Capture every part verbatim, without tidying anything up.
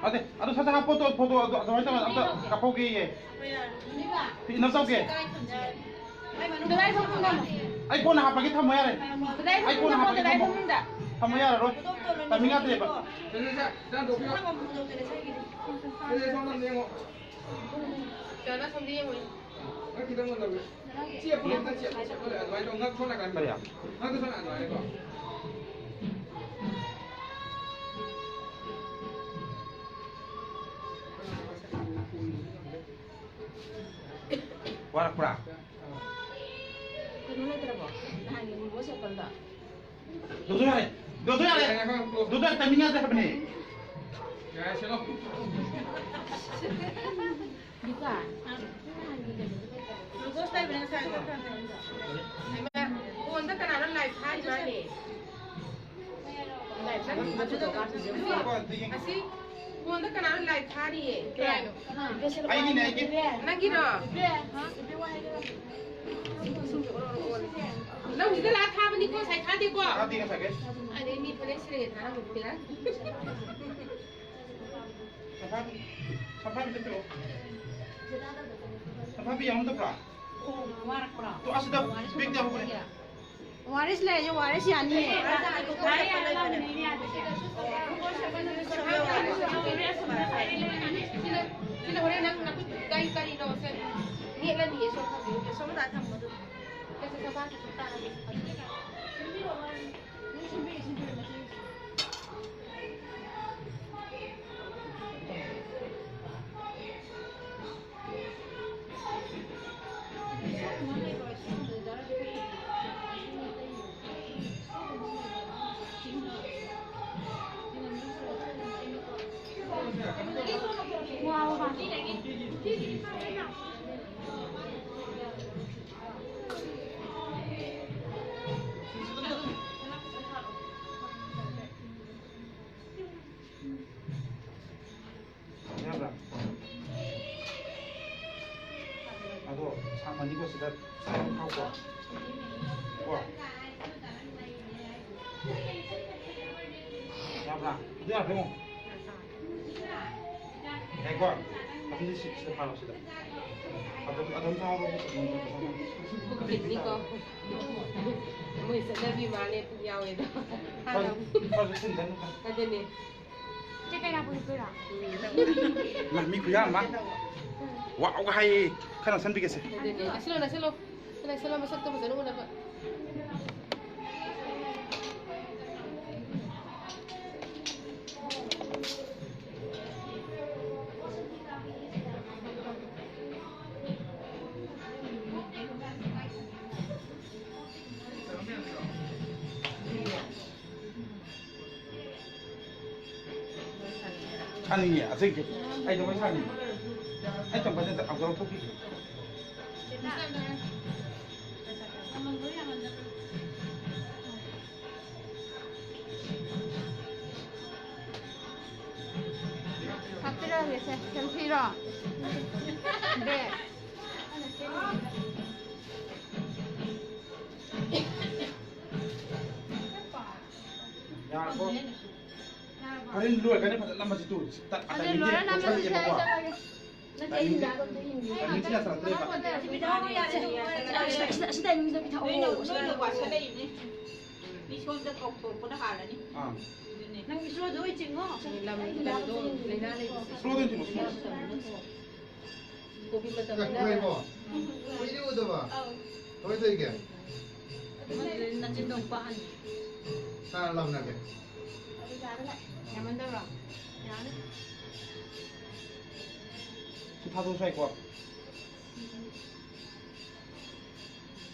ꯑꯗꯦ, ꯑꯗꯨ ꯁꯠ ꯁꯠ ꯍꯥꯞꯄꯣ, ꯇꯣ, ꯐꯣꯇꯣ ꯑꯗꯨ ꯑꯗꯨꯃꯥꯏꯅ ꯇꯧꯔꯒ ꯑꯝꯇ ꯀꯥꯞꯍꯧꯒꯦꯌꯦ꯫ ꯐꯤ ꯏꯅꯝ ꯇꯧꯒꯦ꯫ ꯑꯩ ꯀꯣꯟꯅ ꯍꯥꯞꯄꯒꯦ, ꯊꯝꯃꯣ ꯌꯥꯔꯦ꯫ ꯑꯩ ꯀꯣꯟꯅ ꯍꯥꯞꯄꯒꯦ, ꯊꯝꯃꯣ ꯌꯥꯔꯦ꯫ ꯊꯝꯃꯣ ꯌꯥꯔꯔꯣꯏ꯫ ꯇꯥꯏꯃꯤꯡ ꯌꯥꯗ꯭ꯔꯦꯕ꯫ ꯁꯦ, ꯁꯦ, ꯁꯦ, ꯁꯣꯝꯗ ꯑꯝꯇ ꯌꯦꯡꯉꯣ꯫ ꯀꯅꯥ ꯁꯣꯝꯗ ꯌꯦꯡꯉꯣ꯫ ꯅꯪ ꯈꯤꯇꯪ ꯃꯨꯜꯍꯜꯂꯨ꯫ ꯆꯦꯞꯄꯨꯅꯦ, ꯈꯤꯇꯪ ꯆꯦꯞ-, ꯆꯦꯞꯄꯨꯅꯦ꯫ ꯑꯗꯨꯃꯥꯏꯅ ꯇꯧ, ꯉꯛ ꯁꯣꯝ ꯅꯥꯀꯟ꯫ ꯀꯔꯤ? ꯉꯛꯇꯨ ꯁꯣꯝ ꯅꯥꯀꯟ ꯑꯗꯨꯃꯥꯏꯅ ꯇꯧ꯫ ꯋꯥꯔꯛꯄ꯭ꯔꯥ? ꯀꯩꯅꯣ ꯂꯩꯇ꯭ꯔꯕꯣ? ꯅꯍꯥꯟꯒꯤ ꯃꯣꯃꯣ ꯁꯦꯠꯄꯗꯣ? ꯗꯣꯗꯣ ꯌꯥꯔꯦ! ꯗꯣꯗꯣ ꯌꯥꯔꯦ! ꯗꯣꯗꯣ ꯌꯥꯔꯦ, ꯇꯥꯏꯃꯤꯡ ꯌꯥꯗ꯭ꯔꯦ ꯍꯥꯏꯕꯅꯦ꯫ ꯌꯥꯔꯦ, ꯁꯦꯠꯂꯣ꯫ ꯕꯤꯀꯥ, ꯅꯍꯥꯟꯒꯤ ꯀꯩꯅꯣꯗꯣ ꯂꯩꯇ꯭ꯔꯕꯣ? ꯒ꯭ꯂꯨꯀꯣꯁ ꯂꯩꯕꯅꯦ ꯉꯁꯥꯏ꯫ ꯍꯩꯃꯥ, ꯐꯣꯟꯗ ꯀꯅꯥꯅꯣ ꯂꯥꯏꯚ ꯊꯥꯔꯤ ꯃꯥꯅꯦ? ꯂꯥꯏꯚ ꯊꯥꯔꯤ꯫ ꯑꯁꯤ ꯐꯣꯟꯗ ꯀꯅꯥꯅꯣ ꯂꯥꯏꯚ ꯊꯥꯔꯤꯌꯦ? ꯀꯅꯥꯅꯣ? ꯑꯩꯒꯤꯅꯦ, ꯑꯩꯒꯤ꯫ ꯅꯪꯒꯤꯔꯣ? ꯅꯪ ꯁꯤꯗ ꯂꯥꯛꯑ ꯊꯥꯕꯅꯤꯀꯣ, ꯉꯁꯥꯏ ꯊꯥꯗꯦꯀꯣ? ꯊꯥꯗꯦ, ꯉꯁꯥꯏꯒꯩ꯫ ꯑꯗꯩ ꯃꯤ ꯐꯅꯦꯛ ꯁꯤꯔꯒꯦ ꯊꯥꯔꯝꯕꯗꯨ ꯄꯤꯔꯛꯑꯅꯤ꯫ ꯁꯝꯐꯥꯕꯤ, ꯁꯝꯐꯥꯕꯤ ꯑꯝꯇ ꯄꯤꯔꯛꯑꯣ꯫ ꯁꯝꯐꯥꯕꯤ ꯌꯥꯎꯔꯝꯗꯕ꯭ꯔꯥ? ꯇꯣ, ꯑꯁꯤꯗ ꯕꯦꯛꯇ ꯌꯥꯎꯍꯧꯕꯅꯦ꯫ ꯋꯥꯔꯤꯁ ꯂꯩꯔꯁꯨ ꯋꯥꯔꯤꯁ ꯌꯥꯅꯤꯌꯦ꯫ ꯁꯤꯅ, ꯁꯤꯅ ꯍꯣꯔꯦꯟ ꯅꯪ ꯅꯈꯨꯠ ꯀꯔꯤ ꯀꯔꯤꯅꯣ ꯁꯦ ꯅꯦꯠꯂꯅꯤꯌꯦ, ꯁꯣꯝ ꯊꯝꯕꯤꯌꯨ꯫ ꯁꯣꯝ ꯅꯥꯀꯟ ꯊꯝꯃꯣ ꯑꯗꯨꯗꯤ꯫ ꯁꯦ, ꯁꯦ, ꯁꯦ, ꯁꯦ, ꯁꯦ, ꯁꯦ꯫ ꯑꯅꯤꯀꯣ ꯁꯤꯗ ꯊꯥꯎꯀꯣ꯫ ꯀꯣ꯫ ꯌꯥꯕ꯭ꯔꯥ? ꯑꯗꯨ ꯌꯥꯕ꯭ꯔꯥ ꯌꯦꯡꯉꯣ꯫ ꯌꯥꯏꯀꯣ? ꯑꯗꯨꯗꯤ ꯁꯤ-, ꯁꯤꯗ ꯐꯥꯔꯣ, ꯁꯤꯗ꯫ ꯑꯗꯨꯝ, ꯑꯗꯨꯝ ꯊꯥꯎꯔꯣ꯫ ꯕꯤꯠꯅꯤꯀꯣ꯫ ꯃꯣꯏ ꯆꯠꯅꯕꯤ ꯃꯥꯅꯦ, ꯄꯨꯛ ꯌꯥꯎꯋꯦꯗꯣ꯫ ꯐꯔꯁꯨ, ꯐꯔꯁꯨ ꯊꯤꯟꯗꯅꯨ꯫ ꯑꯗꯨꯅꯦ꯫ ꯆꯦ ꯀꯩꯅꯥ ꯄꯨꯔꯛꯇꯣꯏꯔꯣ? ꯏꯃꯥ, ꯃꯤ ꯈꯨꯌꯥꯝ ꯑꯃ꯫ ꯋꯥꯎꯒ ꯍꯥꯏꯌꯦ꯫ ꯈꯔ ꯅꯛꯁꯟꯕꯤꯒꯦꯁꯦ꯫ ꯑꯗꯨꯅꯦ꯫ ꯅꯛꯁꯤꯜꯂꯣ, ꯅꯛꯁꯤꯜꯂꯣ꯫ ꯅꯛꯁꯤꯜꯂꯣ, ꯃꯁꯛꯇꯣ ꯐꯖꯅ ꯎꯅꯕ꯫ ꯁꯥꯅꯤꯡꯉꯦ, ꯑꯁꯦꯡꯀꯤ꯫ ꯑꯩ ꯑꯗꯨꯃꯥꯏꯅ ꯁꯥꯅꯤꯡꯉꯦ꯫ ꯑꯩ ꯆꯝꯄꯜꯁꯦ ꯑꯝꯇ ꯑꯝꯇ ꯂꯧꯊꯣꯛꯈꯤꯒꯦ꯫ ꯍꯥꯞꯄꯤꯔꯛꯑꯒꯦꯁꯦ, ꯁꯦꯝꯁꯤꯔꯣ? ꯕꯦ꯫ ꯌꯥꯔꯕꯣ? ꯍꯣꯔꯦꯟ ꯂꯣꯏꯔꯒꯅꯦ ꯐꯖꯅ ꯅꯝꯃꯁꯤ ꯇꯨ꯫ ꯇ-, ꯑꯗꯨ timing ꯁꯦ ꯂꯣꯏꯔ ꯅꯝꯃꯁꯤ, ꯂꯧꯁꯜꯂꯛꯑꯦꯕꯀꯣ꯫ ꯁꯦ, ꯁꯦ, ꯁꯦ꯫ Timing ꯁꯦ, timing ꯁꯦ ꯌꯥꯁꯜꯂꯛꯇ꯭ꯔꯦꯕ꯫ ꯁꯤꯗ, ꯁꯤꯗ timing ꯁꯤꯗ ꯄꯤꯊꯛꯑꯣ꯫ ꯅꯣꯏꯅ, ꯅꯣꯏꯅ ꯋꯥꯁꯜꯂꯛꯏꯅꯦ꯫ ꯃꯤ ꯁꯣꯝꯗ ꯀꯧꯊꯣꯔꯛꯄꯅ ꯍꯥꯜꯂꯅꯤ꯫ ꯑꯥ꯫ ꯑꯗꯨꯅꯦ꯫ ꯅꯪ ꯏꯁꯣꯔꯗ ꯑꯣꯏ ꯆꯤꯡꯉꯣ꯫ ꯂꯝ, ꯂꯝꯗꯣ ꯂꯥꯏꯅꯥ ꯂꯩꯕꯁꯦ꯫ Slow ꯗ ꯆꯤꯡꯉꯣ, slow꯫ ꯀꯣꯚꯤꯗ ꯃꯇꯝꯗ ꯀꯨꯏꯔꯦꯀꯣ? ꯀꯨꯏꯔꯦ ꯎꯗꯕ꯫ ꯑꯧ꯫ ꯀꯃꯥꯏ ꯇꯧꯔꯤꯒꯦ? ꯅꯆꯤꯟꯗꯣ ꯑꯃꯨꯛ ꯄꯥꯛꯍꯟꯒꯦ꯫ ꯀꯅꯥ ꯂꯥꯎꯅꯒꯦ? ꯌꯥꯝꯃꯟꯗꯕ꯭ꯔꯣ? ꯌꯥꯅꯤ꯫ ꯁꯤ ꯊꯥꯗꯣꯛꯑꯁꯨ ꯌꯥꯏꯀꯣ?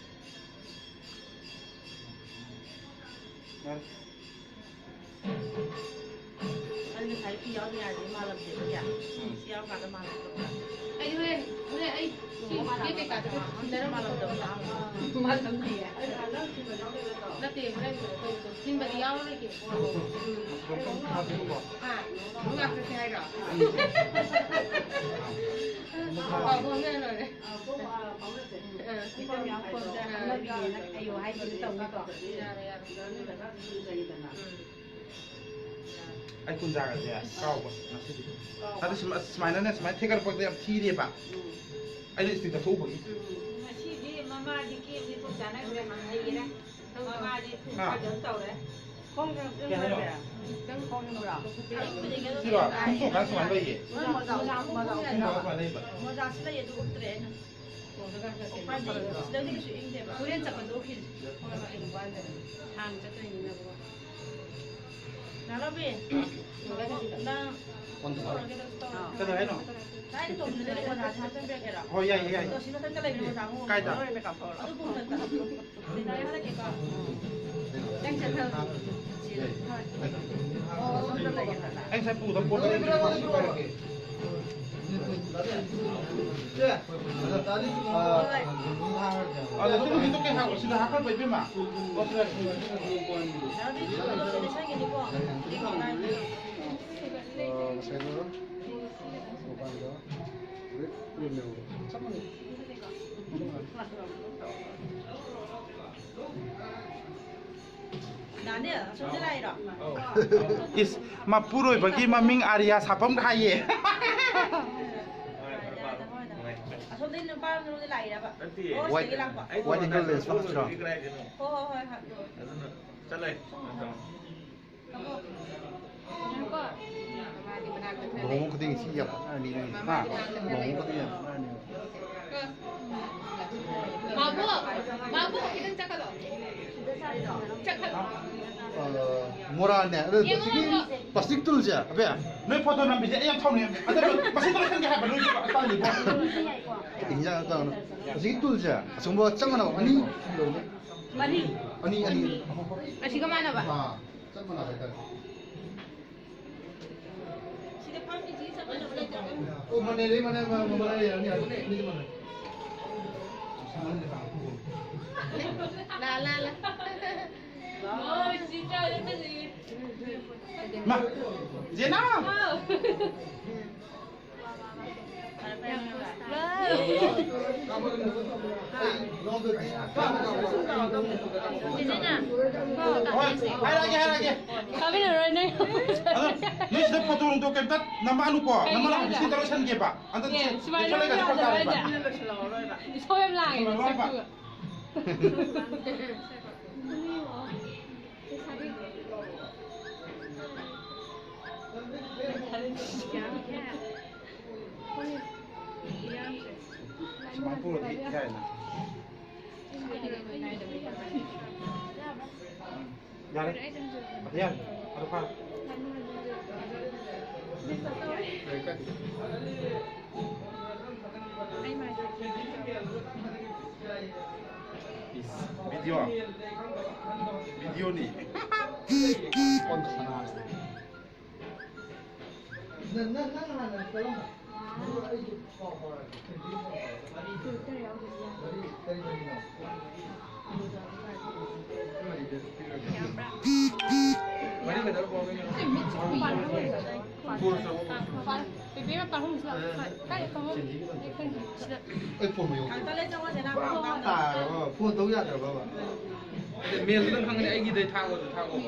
ꯌꯥꯔꯦ꯫ ꯑꯩ ꯉꯁꯥꯏ ꯐꯤ ꯌꯥꯎꯗ ꯌꯥꯗꯦ ꯃꯥꯜꯂꯝꯗꯦꯕ ꯀꯌꯥ꯫ ꯎꯝ꯫ ꯁꯤ ꯌꯥꯎꯔꯀꯥꯟꯗ ꯃꯥꯜꯂꯛꯄ꯫ ꯑꯩꯗꯤ ꯍꯣꯔꯦꯟ ꯍꯣꯔꯦꯟ ꯑꯩ ꯁꯤ ꯒꯦꯠ ꯀꯩꯀꯥꯗꯨ ꯈꯔ ꯊꯤꯟꯅꯔꯝꯒꯦ ꯇꯧꯕ꯫ ꯃꯥ ꯂꯝꯗꯤꯌꯦ꯫ ꯅꯠꯇꯦ, ꯍꯣꯔꯦꯟ ꯀꯩꯅꯣ ꯇꯧꯕꯗꯣ꯫ ꯊꯤꯟꯕꯗꯤ ꯌꯥꯎꯔꯔꯣꯏꯒꯦ꯫ ꯍꯥ? ꯑꯃꯨꯛ ꯂꯥꯛꯆꯁꯦ ꯍꯥꯏꯔꯣ? ꯄꯥꯎ ꯐꯥꯎꯅꯔ ꯂꯣꯏꯔꯦ꯫ ꯑꯥ꯫ ꯑꯥ꯫ ꯌꯥꯔꯦ, ꯌꯥꯔꯦ꯫ ꯎꯝ꯫ ꯑꯩ ꯀꯨꯟꯖꯥꯒꯁꯦ ꯀꯥꯎꯕ ꯉꯁꯤꯗꯤ꯫ ꯑꯗꯨ ꯁꯨꯃ-, ꯁꯨꯃꯥꯏꯅꯅꯦ, ꯁꯨꯃꯥꯏꯅ ꯊꯦꯡꯒꯠꯂꯛꯄꯗ ꯌꯥꯝ ꯊꯤꯔꯦꯕ꯫ ꯎꯝ꯫ ꯑꯩꯅ ꯏꯁꯇꯤꯜ ꯇꯛꯊꯣꯛꯎꯕꯒꯤ꯫ ꯎꯝ꯫ ꯉꯁꯤꯗꯤ ꯃꯃꯥꯗꯤ ꯀꯦꯞꯁꯦ ꯊꯣꯛ ꯆꯥꯅꯈ꯭ꯔꯦ, ꯍꯩꯔꯦ꯫ ꯃꯃꯥꯗꯤ ꯍꯥ? ꯐꯖꯅ ꯇꯧꯔꯦ꯫ ꯈꯣꯡ ꯀꯩꯅꯣ ꯀꯩ ꯍꯥꯏꯅꯣ? ꯈꯤꯇꯪ ꯈꯣꯡ ꯈꯤꯇꯪ ꯁꯤꯔꯣ? ꯈꯣꯡ ꯁꯨꯃꯥꯏꯅ ꯁꯨꯃꯥꯏꯅ ꯂꯩꯌꯦ꯫ ꯃꯣꯖꯥ, ꯃꯣꯖꯥ, ꯃꯣꯖꯥ ꯈꯣꯡ ꯁꯨꯃꯥꯏꯅ ꯂꯩꯕ꯫ ꯃꯣꯖꯥꯁꯨ ꯂꯩ, ꯑꯗꯨ ꯎꯞꯇ꯭ꯔꯦ ꯑꯩꯅ꯫ ꯁꯤꯗꯗꯤ ꯀꯩꯁꯨ ꯏꯪꯗꯦꯕ꯫ ꯍꯣꯔꯦꯟ ꯆꯠꯄꯗꯣ ꯎꯞꯈꯤꯁꯦ꯫ ꯍꯣꯏ, ꯍꯣꯏ꯫ ꯍꯥꯟꯅ ꯆꯠꯇꯣꯏꯅꯤꯅꯀꯣ꯫ ꯅꯥꯂꯣꯝꯕꯤ, ꯅꯪ ꯐꯣꯟ ꯇꯧꯔꯛꯑꯣ꯫ ꯇꯧꯔꯒꯦ, ꯇꯧꯔꯒꯦ꯫ ꯀꯩꯗꯧ ꯍꯥꯏꯅꯣ? ꯂꯥꯏꯅ ꯇꯣꯡꯕꯗꯨꯗꯤ ꯃꯣꯖꯥꯁꯤ ꯅꯞꯁꯟꯕꯤꯔꯛꯀꯦꯔꯣ? ꯍꯣꯏ, ꯌꯥꯏꯌꯦ, ꯌꯥꯏꯌꯦ꯫ ꯑꯗꯣ ꯁꯤ ꯃꯊꯛꯇ ꯂꯩꯕ ꯃꯣꯖꯥ ꯑꯃꯨꯛ ꯀꯥꯏꯗ? ꯑꯗꯨ ꯄꯨꯡ ꯃꯊꯛꯇ꯫ ꯅꯪ ꯆꯠꯊꯔꯣ꯫ ꯑꯩ ꯉꯁꯥꯏ ꯄꯨꯗ ꯄꯣꯠ ꯂꯩꯔꯨꯕꯅꯦ꯫ ꯑꯗꯣ ꯁꯤ ꯅꯨꯃꯤꯠꯇꯣ ꯀꯩ ꯍꯥꯞꯄ? ꯁꯤꯗ ꯍꯥꯞꯀꯗ꯭ꯔꯣ, ꯏꯕꯦꯝꯃ? ꯉꯁꯥꯏꯗꯣ ꯃꯄꯥꯟꯗ ꯍꯧꯖꯤꯛ ꯄꯨꯔꯝꯃꯦꯕ꯫ ꯆꯞ ꯃꯥꯟꯅꯩ꯫ ꯗꯥꯅꯦꯜ, ꯑꯁꯣꯝꯗ ꯂꯥꯛꯏꯔꯣ? ꯏꯁ, ꯃꯄꯨꯔꯣꯏꯕꯒꯤ ꯃꯃꯤꯡ ꯑꯥꯔꯤꯌꯥ ꯁꯥꯐꯝꯒ ꯍꯥꯏꯌꯦ꯫ ꯑꯁꯣꯝꯗꯒꯤ ꯅꯨꯄꯥ ꯑꯃ ꯂꯥꯛꯏꯔꯕ? ꯅꯠꯇꯤꯌꯦ꯫ ꯑꯣ, ꯋꯥꯏꯠ, ꯁꯤꯗꯒꯤ ꯂꯥꯛꯄ꯫ ꯋꯥꯏꯠ ꯑꯦꯡꯒꯜ ꯂꯦꯟꯁ ꯃꯥꯛꯁꯇ꯭ꯔꯣ? ꯍꯣꯏ, ꯍꯣꯏ, ꯍꯣꯏ, ꯍꯣꯏ꯫ ꯑꯗꯨꯅ ꯆꯠꯂꯦ꯫ ꯂꯨꯍꯣꯡꯕ ꯈꯨꯗꯤꯡꯒꯤ ꯁꯤ ꯌꯥꯝ ꯍꯥꯞꯅꯔꯅꯤ ꯅꯪ, ꯍꯥ? ꯂꯨꯍꯣꯡꯕ ꯈꯨꯗꯤꯡꯒꯤ ꯌꯥꯝ ꯍꯥꯞꯅꯔꯅꯤ꯫ ꯃꯥꯕꯨ, ꯃꯥꯕꯨ, ꯈꯤꯇꯪ ꯆꯠꯈꯠꯂꯣ꯫ ꯆꯠꯈꯠꯂꯣ꯫ ꯑ, ꯃꯣꯔꯥꯅꯦ, ꯑꯗꯨ ꯌꯦꯡꯉꯣ, ꯄ꯭ꯂꯥꯁꯇꯤꯛꯀꯤ, ꯌꯦꯡꯉꯣ꯫ ꯄ꯭ꯂꯥꯁꯇꯤꯛ ꯇꯨꯜꯁꯦ, ꯑꯕꯦ꯫ ꯅꯣꯏ ꯐꯣꯇꯣ ꯅꯝꯕꯤꯁꯦ ꯑꯩ ꯌꯥꯝ ꯁꯥꯎꯅꯤꯡꯉꯦ꯫ ꯑꯗꯣ ꯄ꯭ꯂꯥꯁꯇꯤꯛ ꯇꯨꯜ ꯂꯣꯏꯁꯟꯒꯦ ꯍꯥꯏꯕ ꯅꯣꯏ ꯇꯜꯂꯤꯕꯣ? ꯏꯟꯖꯥꯡ ꯇꯧꯔꯅꯨ꯫ ꯄ꯭ꯂꯥꯁꯇꯤꯛ ꯇꯨꯜꯁꯦ, ꯑꯁꯨꯝꯕ ꯆꯞ ꯃꯥꯟꯅꯕ ꯑꯅꯤ ꯂꯧꯅꯤ꯫ ꯃꯔꯤ꯫ ꯑꯅꯤ, ꯑꯅꯤ꯫ ꯑꯁꯤꯒ ꯃꯥꯟꯅꯕ? ꯑꯥ, ꯆꯞ ꯃꯥꯟꯅꯕ ꯍꯥꯏꯇꯥꯔꯦ꯫ ꯁꯤꯗ ꯐꯝꯃꯤꯁꯤ ꯆꯞ ꯃꯥꯟꯅꯕ ꯂꯩꯇ꯭ꯔꯣ? ꯑꯣ, ꯃꯅꯦ ꯂꯩ, ꯃꯅꯦ, ꯃ-, ꯃ-, ꯃꯅꯦ ꯂꯩ, ꯑꯅꯤ, ꯑꯅꯤ, ꯑꯅꯤ, ꯃꯅꯦ꯫ ꯂꯥ, ꯂꯥ, ꯂꯥ꯫ ꯃꯥ, ꯖꯦꯅꯥ! ꯍꯣꯏ, ꯍꯥꯏꯔꯛꯑꯒꯦ, ꯍꯥꯏꯔꯛꯑꯒꯦ꯫ ꯀꯥꯃꯤꯟꯅꯔꯣꯏ ꯅꯣꯏ꯫ ꯑꯗꯣ, ꯅꯣꯏ ꯁꯤꯗ ꯐꯣꯇꯣ ꯅꯨꯡꯇꯣ ꯀꯩꯝꯇ ꯅꯝꯃꯛꯑꯅꯨꯀꯣ꯫ ꯀꯩꯒꯤꯅꯣ ꯅꯝꯃꯛꯑꯅꯨ, ꯍꯥꯏꯁꯦ? ꯁꯤꯗ ꯂꯣꯏꯁꯟꯒꯦꯕ꯫ ꯑꯗꯣ ꯑꯦ, ꯁꯤ, ꯁꯨꯃꯥꯏꯅ ꯁꯤ ꯂꯣꯏꯁꯜꯂꯒ ꯂꯣꯏꯁꯜꯂꯒ ꯌꯥꯗꯕ꯭ꯔꯥ ꯐꯔꯛ ꯇꯥꯔꯦꯕ꯫ ꯍꯥꯏꯁꯦ? ꯏꯁꯧ ꯌꯥꯝ ꯂꯥꯡꯉꯦ, ꯂꯣꯏꯁꯜꯂꯣ ꯍꯥꯏꯕ꯫ ꯅꯁꯛꯇꯨꯒ꯫ ꯁꯨꯃꯥꯏꯅ ꯄꯨꯔꯗꯤ ꯌꯥꯏꯅ꯫ ꯌꯥꯔꯦ꯫ ꯌꯥꯔꯦ꯫ ꯑꯗꯨ ꯐꯔꯦ꯫ ꯏꯁ, ꯚꯤꯗꯤꯑꯣ꯫ ꯚꯤꯗꯤꯑꯣꯅꯤ꯫ ꯅꯪ, ꯅꯪ, ꯅꯪ ꯍꯥꯟꯅ ꯆꯠꯂꯝꯃꯣ꯫ ꯑꯗꯨꯒ ꯑꯩꯁꯨ ꯄꯥꯎ ꯐꯥꯎꯔꯛꯀꯦ꯫ ꯀꯔꯤ, ꯀꯔꯤ ꯃꯔꯤꯅꯣ? ꯃꯔꯤ ꯈꯛꯇ ꯄꯥꯎ ꯀꯩꯅꯣ? ꯕꯦꯕꯤ ꯃꯄꯥ ꯑꯍꯨꯝꯁꯤꯗ꯫ ꯀꯥꯏ ꯐꯝꯃꯣ? ꯑꯩ ꯈꯪꯗꯦ꯫ ꯁꯤꯗ꯫ ꯑꯩ ꯐꯣꯟ ꯃꯌꯣꯛ ꯇꯥꯔꯕ? ꯐꯣꯟ ꯇꯧ ꯌꯥꯗ꯭ꯔꯕꯕ? ꯃꯦꯜꯗꯨꯗꯪ ꯈꯪꯒꯅꯤ, ꯑꯩꯒꯤꯗꯩ ꯊꯥꯔꯛꯑꯣ, ꯊꯥꯔꯛꯑꯣ꯫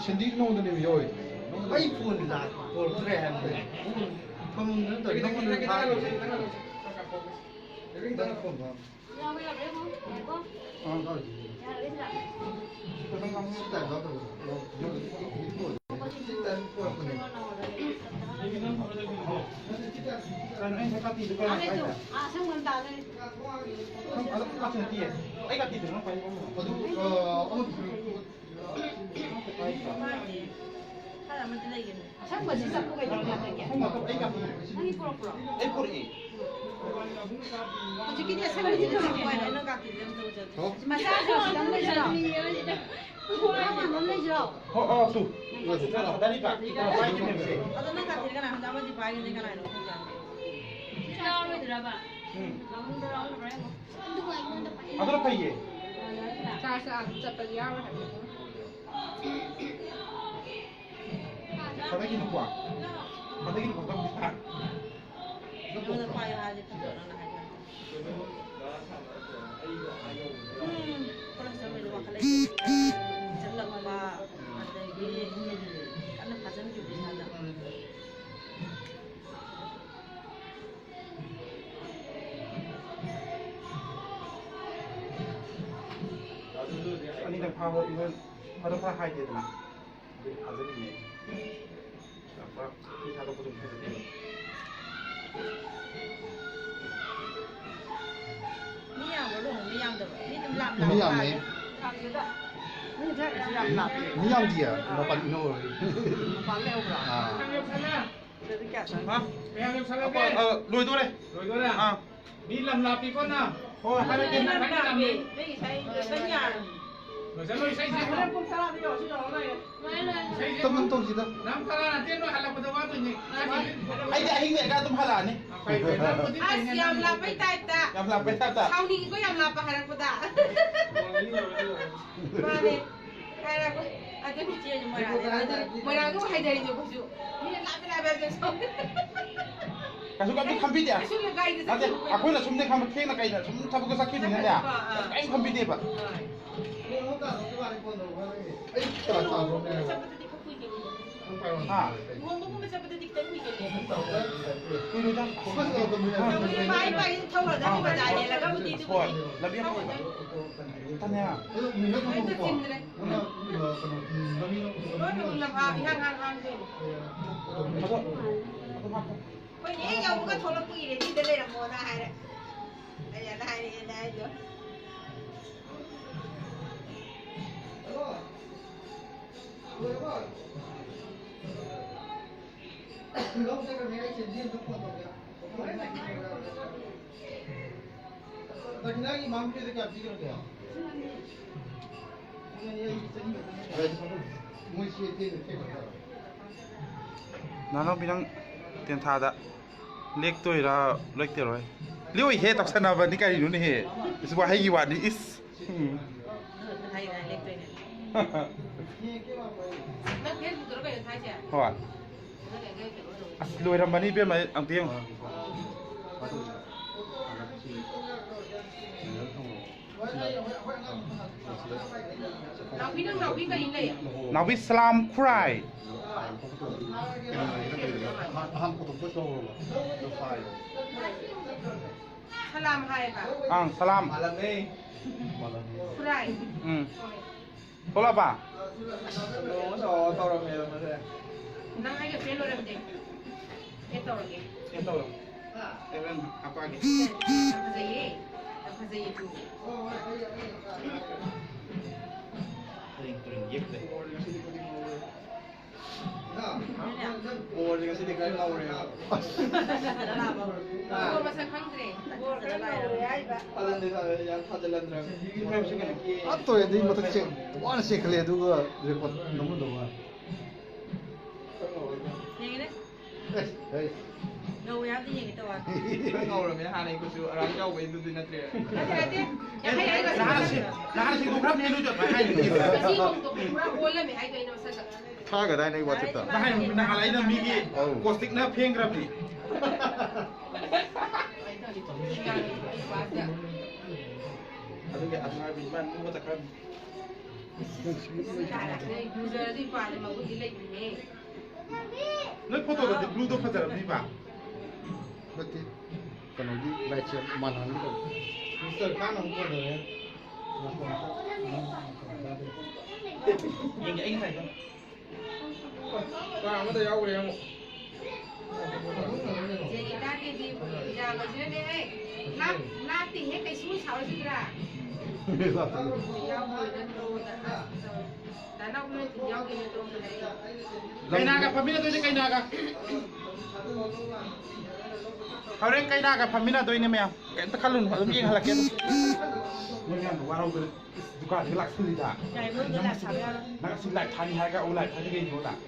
ꯁꯦꯟꯗꯤ ꯅꯉꯣꯟꯗꯅꯦꯕ ꯌꯥꯎꯔꯤꯗꯣ꯫ ꯑꯩ ꯐꯣꯟ ꯂꯥꯛ-, ꯄꯣꯔꯛꯇ꯭ꯔꯦ ꯍꯥꯏꯕꯅꯦ꯫ ꯐꯃꯨꯡꯗ ꯅꯠꯇ꯭ꯔꯗꯤ ꯅꯉꯣꯟꯗ ꯊꯥꯔꯛꯑꯣ꯫ ꯅꯪ ꯐꯣꯟ ꯄꯥꯝꯃꯤ? ꯌꯥꯎꯋꯦ, ꯌꯥꯎꯋꯦ, ꯌꯦꯡꯉꯣ꯫ ꯉꯥꯏꯈꯣ꯫ ꯑꯥ, ꯇꯧꯔꯤꯁꯤꯗꯤ꯫ ꯌꯥꯔꯦ, ꯁꯤꯗ꯫ ꯁꯤ ꯇꯥꯏꯝ ꯂꯧꯗꯕꯗꯣ꯫ ꯁꯤ ꯇꯥꯏꯝ ꯄꯨꯔꯛꯄꯅꯦ꯫ ꯀꯩꯅꯣ, ꯑꯩ ꯉꯁꯥꯏ ꯀꯥꯇꯤꯗꯣ ꯀꯩꯅꯣ ꯍꯥꯏꯇꯥꯔꯦ꯫ ꯑꯥ, ꯑꯁꯪꯕ ꯑꯃ ꯇꯥ ꯂꯩꯔꯦ꯫ ꯑꯗꯨꯝ ꯀꯥꯇꯤ ꯅꯠꯇꯤꯌꯦ꯫ ꯑꯩ ꯀꯥꯇꯤꯗꯣ ꯅꯪ ꯄꯥꯏꯔꯛꯑꯣ꯫ ꯑꯗꯨ, ꯑ, ꯑꯃꯗꯨꯁꯨ ꯑꯁꯪꯕꯁꯤ ꯆꯐꯨ ꯀꯩꯗꯧꯕ ꯌꯥꯗꯒꯦ? ꯑꯩ ꯄꯨꯔꯛꯄ꯭ꯔꯣ? ꯑꯩ ꯄꯨꯔꯛꯑꯦ꯫ ꯍꯧꯖꯤꯛꯀꯤꯗꯤ ꯑꯁꯪꯕꯁꯤꯗꯤ ꯊꯝꯃꯣ ꯍꯥꯏꯕ, ꯑꯩꯅ ꯀꯥꯇꯤꯗꯤ ꯑꯝꯇ ꯎꯖꯗꯦ꯫ ꯍꯣ꯫ ꯃꯆꯥꯁꯨ ꯈꯤꯇꯪ ꯂꯩꯁꯤꯔꯣ? ꯈꯔ ꯃꯥꯟꯕ ꯑꯃ ꯂꯩꯁꯤꯔꯣ? ꯍꯣ, ꯑꯣ, ꯇꯨ꯫ ꯑꯗꯣ ꯅꯪ ꯀꯥꯇꯤꯗꯤ ꯀꯅꯥ ꯈꯪꯗꯦ, ꯑꯃꯗꯤ ꯄꯥꯏꯒꯅꯤ, ꯀꯅꯥꯅꯣ ꯈꯪꯗꯦ꯫ ꯌꯥꯎꯔꯣꯏꯗ꯭ꯔꯕ? ꯎꯝ꯫ ꯑꯗꯨꯅ ꯐꯩꯌꯦ꯫ ꯆꯥꯔꯖ ꯑꯥꯗ ꯆꯠꯄꯗꯤ ꯌꯥꯎꯔꯣꯏ ꯍꯥꯏꯕꯅꯤ꯫ ꯍꯟꯗꯛꯀꯤ ꯅꯨꯄꯥ꯫ ꯍꯟꯗꯛꯀꯤ ꯅꯨꯄꯥ ꯇꯧꯕꯤ ꯇꯥꯔꯦ꯫ ꯑꯩꯉꯣꯟꯗ ꯄꯥꯏꯌꯨ ꯍꯥꯏꯔꯗꯤ ꯐꯠꯇ꯭ꯔꯣ ꯅꯪꯅ ꯍꯥꯏꯗꯣ? ꯎꯝ, ꯀꯣꯂꯦꯖ ꯆꯠꯄꯩꯗꯣ ꯋꯥꯈꯜ ꯂꯩꯇꯦ꯫ ꯆꯠꯂꯛꯄ, ꯑꯗꯒꯤ ꯀꯟꯅ ꯐꯥꯖꯟꯈꯤꯕ ꯏꯁꯥꯗ꯫ ꯑꯅꯤꯗꯪ ꯐꯥꯕ ꯏꯚꯟ ꯑꯗꯣ ꯈꯔ ꯍꯥꯏꯗꯦꯗꯅ꯫ ꯑꯗꯨ ꯊꯥꯖꯅꯤꯡꯉꯦ꯫ ꯄꯨꯔꯥ ꯃꯤ ꯊꯥꯗꯣꯛꯄꯗꯣ ꯐꯖꯗꯦꯕ꯫ ꯃꯤ ꯌꯥꯝꯕ꯭ꯔꯣ ꯂꯨꯍꯣꯡꯕ ꯌꯥꯝꯗꯕ꯭ꯔꯣ? ꯃꯤ ꯑꯗꯨꯝ ꯂꯥꯞ ꯃꯤ ꯂꯥꯞ ꯌꯥꯝꯃꯦ꯫ ꯃꯥꯜꯂꯦ꯫ ꯃꯤ ꯈꯔ ꯌꯥꯝ ꯂꯥꯞꯄꯦ꯫ ꯃꯤ ꯌꯥꯝꯗꯤꯌꯦ꯫ ꯃꯄꯥꯟ ꯏꯅꯧ ꯑꯣꯏ꯫ ꯃꯄꯥꯟ ꯂꯩꯍꯧꯕ꯭ꯔꯣ? ꯑꯥ꯫ ꯁꯤꯗꯗꯤ ꯀꯌꯥ ꯆꯪꯉꯤ? ꯍꯥ? ꯀꯌꯥꯝ ꯌꯧꯁꯜꯂꯒꯦ? ꯑ, ꯂꯣꯏꯗꯣꯔꯦ꯫ ꯂꯣꯏꯗꯣꯔꯦ? ꯑꯥ꯫ ꯃꯤ ꯂꯝ ꯂꯥꯞꯄꯤꯀꯣ ꯅꯪ? ꯍꯣꯏ, ꯍꯥꯏꯔꯛꯀꯦ꯫ ꯅꯪ ꯂꯥꯞꯄꯤ꯫ ꯅꯪ ꯉꯁꯥꯏ ꯀꯩꯅꯣ ꯌꯥꯔꯝꯃꯤ꯫ ꯂꯣꯏꯁꯜꯂꯣ, ꯏꯁꯩꯁꯦ꯫ ꯍꯣꯔꯦꯟ ꯄꯨꯡ ꯇꯔꯥꯗ ꯌꯧꯔꯁꯨ ꯌꯧꯔ ꯂꯣꯏꯔꯦ꯫ ꯏꯁꯩꯁꯦ꯫ ꯇꯞꯅ ꯇꯧꯁꯤꯗ꯫ ꯅꯪ ꯇꯔꯥ ꯅꯠꯇꯦ, ꯅꯣꯏ ꯍꯜꯂꯛꯄꯗ ꯋꯥꯗꯣꯏꯅꯦ꯫ ꯑꯩꯗꯤ ꯑꯍꯤꯡ ꯂꯦꯛꯑꯒ ꯑꯗꯨꯝ ꯍꯜꯂꯛꯑꯅꯤ꯫ ꯑ, ꯐꯩ, ꯐꯩ꯫ ꯅꯪꯕꯨꯗꯤ ꯑꯁ, ꯌꯥꯝ ꯂꯥꯞꯄꯩ ꯇꯥꯏꯞꯇ꯫ ꯌꯥꯝ ꯂꯥꯞꯄꯩ ꯇꯥꯏꯞꯇ꯫ ꯁꯥꯎꯅꯤꯡꯉꯤꯀꯣ ꯌꯥꯝ ꯂꯥꯞꯄ ꯍꯥꯏꯔꯛꯄꯗ꯫ ꯃꯥꯅꯦ꯫ ꯍꯥꯏꯔꯛꯄ꯫ ꯑꯗꯨꯅꯤ ꯏꯆꯦꯁꯨ ꯃꯣꯏꯔꯥꯡꯗꯩ ꯍꯥꯏꯗꯔꯦ꯫ ꯃꯣꯏꯔꯥꯡꯗꯕꯨ ꯍꯥꯏꯗꯔꯤꯅꯦ ꯑꯩꯈꯣꯏꯁꯨ꯫ ꯃꯤꯅ ꯂꯥꯞꯄꯦ ꯂꯥꯞꯄꯦ ꯍꯥꯏꯕꯗ ꯁꯥꯎ-, ꯀꯩꯁꯨ ꯀꯩꯝꯇ ꯈꯟꯕꯤꯗꯦ꯫ ꯑꯁꯨꯝꯅ ꯒꯥꯔꯤꯗ ꯅꯠꯇꯦ, ꯆꯠꯈꯤꯕ ꯑꯩꯈꯣꯏꯅ ꯁꯨꯝ ꯊꯦꯡꯅ ꯀꯩꯅ ꯁꯨꯝ ꯊꯕꯛꯇꯣ ꯆꯠꯈꯤꯕꯅꯤꯅꯅꯦ꯫ ꯆꯠꯈꯤꯕꯀꯣ, ꯑꯥ꯫ ꯀꯩꯝ ꯈꯟꯕꯤꯗꯦꯕ꯫ ꯍꯣꯏ꯫ ꯑꯩ ꯀꯩꯅꯣ ꯆꯠꯄꯗꯗꯤ ꯈꯔ ꯀꯨꯏꯒꯅꯤ꯫ ꯍꯥ? ꯂꯨꯍꯣꯡꯕꯒꯨꯝꯕ ꯆꯠꯄꯗꯗꯤ ꯈꯤꯇꯪ ꯀꯨꯏꯒꯅꯤ꯫ ꯀꯨꯏꯔꯣꯏꯗ꯫ ꯄꯥꯏ ꯄꯥꯏ ꯑꯗꯨꯝ ꯊꯧꯔꯗꯕꯅꯤ, ꯑꯥ꯫ ꯕꯖꯥꯔ ꯍꯦꯜꯂꯒꯕꯨꯗꯤ ꯑꯗꯨꯕꯨꯗꯤ꯫ ꯍꯣꯏ, ꯂꯝꯕꯤ ꯑꯃ ꯑꯣꯏꯕ꯫ ꯇꯅꯦ꯫ ꯍꯦꯛꯇ ꯆꯤꯟꯗ꯭ꯔꯦ꯫ ꯂꯣꯏꯅ ꯎꯅ ꯏꯍꯥꯡ ꯍꯥꯡ ꯍꯥꯡꯗꯣꯏꯅꯤ꯫ ꯑꯗꯣ, ꯑꯗꯨꯝ ꯍꯥꯞꯄꯣ꯫ ꯑꯩꯈꯣꯏꯅ ꯍꯦꯛ ꯌꯧꯕꯒ ꯊꯣꯛꯂꯛꯄꯒꯤ ready ꯗ ꯂꯩꯔꯝꯃꯣꯅ ꯍꯥꯏꯔꯦ꯫ ꯑꯩꯅ ꯍꯥꯏꯔꯛꯑꯦꯅ ꯍꯥꯏꯗꯣ꯫ ꯂꯧ ꯆꯠꯈ꯭ꯔꯅꯤ, ꯑꯩ ꯆꯦꯟꯕꯤ ꯑꯝꯇ phone ꯇꯧꯒꯦ꯫ ꯅꯅꯥꯎꯕꯤ, ꯅꯪ ꯇꯦꯟꯊꯥꯗ ꯂꯦꯛꯇꯣꯏꯔꯥ, ꯂꯦꯛꯇꯣꯏꯔꯣꯏ? ꯂꯦꯛꯑꯣꯏꯍꯦ, ꯇꯧꯁꯟꯅꯕꯅꯤ ꯀꯔꯤꯅꯣꯅꯦꯍꯦ? ꯏꯁ, ꯋꯥꯍꯩꯒꯤ ꯋꯥꯅꯤ, ꯏꯁ꯫ ꯎꯝ꯫ ꯍꯥꯏꯔ ꯂꯦꯞꯇꯣꯏꯅꯦ꯫ ꯅꯪ ꯐꯦꯁꯕꯨꯛꯇꯔꯣ ꯀꯩꯅꯣ ꯊꯥꯏꯁꯦ? ꯍꯣꯏ꯫ ꯑꯗꯨꯅꯦ ꯑꯩ ꯀꯩꯅꯣ ꯇꯧꯔꯦ꯫ ꯑꯁ, ꯂꯣꯏꯔꯝꯃꯅꯤ ꯏꯕꯦꯝꯃ, ꯑꯝꯇ ꯌꯦꯡꯉꯣ꯫ ꯅꯥꯎꯕꯤ, ꯅꯪ ꯅꯥꯎꯕꯤ ꯀꯔꯤ ꯂꯩ? ꯅꯥꯎꯕꯤ ꯁꯂꯥꯝ ꯈꯨꯔꯥꯏ꯫ ꯁꯂꯥꯝ ꯍꯥꯏꯌꯦꯕ꯫ ꯑꯪ, ꯁꯂꯥꯝ꯫ ꯈꯨꯔꯥꯏ꯫ ꯎꯝ꯫ ꯊꯣꯛꯂꯛꯑꯕ? ꯅꯪ ꯑꯩꯒ ꯐ꯭ꯔꯦꯟ ꯑꯣꯏꯔꯝꯗꯦ꯫ ꯑꯦ ꯇꯧꯔꯒꯦ꯫ ꯑꯦ ꯇꯧꯔꯣ꯫ ꯑꯦ ꯍꯣꯔꯦꯟ ꯍꯥꯞꯄꯛꯑꯒꯦ꯫ ꯌꯥꯝ ꯐꯖꯩꯌꯦ꯫ ꯌꯥꯝ ꯐꯖꯩꯌꯦ ꯇꯨ꯫ Turing Turing ꯌꯦꯛꯇ꯭ꯔꯦ꯫ ꯕꯣꯜꯁꯦ ꯉꯁꯤꯗꯤ ꯈꯔ ꯉꯧꯔꯦ ꯍꯥꯏꯕ꯫ ꯕꯣꯜ ꯃꯁꯛ ꯈꯪꯗ꯭ꯔꯦ꯫ ꯕꯣꯜ ꯈꯔ ꯉꯧꯔꯦ ꯍꯥꯏꯕ꯫ ꯊꯥꯖꯟꯗꯦ, ꯊꯥꯖꯟꯗꯦ, ꯌꯥꯝ ꯊꯥꯖꯜꯍꯟꯗ꯭ꯔꯕꯅꯤ꯫ ꯁꯤ ꯃꯌꯥꯝꯁꯤ ꯀꯩꯅꯣ? ꯑꯞ ꯇꯧꯔꯦ, ꯑꯗꯨꯒꯤ ꯃꯊꯛ ꯆꯦꯛ ꯋꯥꯅ ꯆꯦꯟꯈꯠꯂꯦ, ꯑꯗꯨꯒ ꯔꯦꯀꯣꯔꯠ ꯅꯝꯃꯝꯗꯧ ꯃꯥꯜꯂꯦ꯫ ꯈꯔ ꯉꯧꯔꯦ꯫ ꯌꯦꯡꯒꯦꯅꯦ꯫ ꯑꯦꯁ, ꯍꯩ꯫ ꯉꯧꯋꯦ ꯍꯥꯏꯕꯗꯤ ꯌꯦꯡꯒꯦ ꯇꯧꯕ꯫ ꯈꯔ ꯉꯧꯔꯕꯅꯤꯅ ꯍꯥꯟꯅꯩ ꯀꯨꯆꯨ ꯑꯔꯥꯡ ꯆꯥꯎꯕꯩꯗꯨꯗꯤ ꯅꯠꯇ꯭ꯔꯦ꯫ ꯅꯠꯇꯦ, ꯅꯠꯇꯦ꯫ ꯌꯥꯡꯈꯩ ꯍꯥꯏꯔꯒ ꯅꯍꯥꯟ ꯁꯤ-, ꯅꯍꯥꯟ ꯁꯤꯡꯗꯣ ꯈꯔ ꯐꯦꯡꯗꯣꯏ ꯇꯧꯔꯛꯄ ꯍꯥꯏꯅꯤ꯫ ꯉꯁꯤ ꯈꯣꯡꯗꯣꯛꯄ ꯄꯨꯔꯥ ꯑꯣꯜꯂꯝꯃꯦ ꯍꯥꯏꯗꯣ ꯑꯩꯅ ꯃꯁꯛ꯫ ꯊꯥꯒꯗꯥꯏꯅꯦ ꯑꯩ ꯋꯥꯆꯦꯞꯇ? ꯅꯍꯥꯟ, ꯅꯍꯥꯟ ꯑꯩꯅ ꯃꯤꯒꯤ ꯑꯧ꯫ ꯀꯣꯁꯇꯤꯛꯅ ꯐꯦꯡꯈ꯭ꯔꯕꯅꯤ꯫ ꯑꯗꯨꯒꯤ ꯑꯁꯃꯥꯔ ꯕꯤꯖꯃꯥꯟ ꯃꯨꯕ ꯆꯠꯈ꯭ꯔꯕꯅꯤ꯫ ꯅꯣꯏ ꯐꯣꯇꯣꯗꯗꯤ ꯕ꯭ꯂꯨꯗꯣ ꯐꯖꯔꯝꯅꯤꯕ? ꯅꯠꯇꯦ, ꯀꯩꯅꯣꯒꯤ ꯂꯥꯏꯠꯁꯦ ꯃꯥꯟꯅꯍꯟꯒꯦ ꯇꯧꯕ꯫ ꯃꯤꯁꯇꯔ ꯈꯥꯟ ꯑꯃꯨꯛ ꯐꯣꯟ ꯇꯧꯔꯛꯑꯦ꯫ ꯌꯦꯡꯒꯦ, ꯑꯩ ꯉꯁꯥꯏꯗꯣ꯫ ꯀꯥ ꯑꯃꯗ ꯌꯥꯎꯈ꯭ꯔꯦ ꯑꯃꯨꯛ꯫ ꯖꯦꯅꯤꯇꯥꯒꯤꯗꯤ ꯌꯥꯕꯁꯤꯅꯅꯦ, ꯍꯦ, ꯂꯥꯞ-, ꯂꯥꯞꯇꯦꯍꯦ, ꯀꯩꯁꯨ ꯁꯥꯎꯔꯁꯤꯗ꯭ꯔꯥ? ꯌꯥꯎꯈ꯭ꯔꯦ ꯅꯠꯇ꯭ꯔꯣ? ꯗꯥ ꯅꯥꯎꯕꯤ ꯍꯣꯏ ꯌꯥꯎꯗꯦ ꯅꯠꯇ꯭ꯔꯣ? ꯀꯩꯅꯥꯒ ꯐꯝꯃꯤꯟꯅꯗꯣꯏꯁꯦ, ꯀꯩꯅꯥꯒ꯫ ꯍꯣꯔꯦꯟ ꯀꯩꯅꯥꯒ ꯐꯝꯃꯤꯟꯅꯗꯣꯏꯅꯦ ꯃꯌꯥꯝ, ꯀꯩꯝꯇ ꯈꯜꯂꯨꯅꯨ, ꯑꯗꯨꯝ ꯌꯦꯡꯍꯜꯂꯛꯀꯦ ꯑꯗꯨꯝ꯫ ꯅꯣꯏ ꯃꯌꯥꯝꯗꯣ ꯋꯥꯔꯧꯗꯅ ꯗꯨꯀꯥꯟꯗꯒꯤ ꯂꯥꯛꯁꯜꯂꯤꯗ꯫ ꯌꯥꯏ, ꯃꯅꯨꯡꯗ ꯂꯥꯛ ꯊꯥꯕ ꯌꯥꯔꯣꯏ꯫ ꯅꯪ ꯑꯁꯤ ꯂꯥꯏ ꯊꯥꯅꯤ ꯍꯥꯏꯔꯒ ꯑꯃꯨꯛ ꯂꯥꯏ ꯊꯥꯗꯤ ꯀꯩꯒꯤꯅꯣ ꯅꯪ?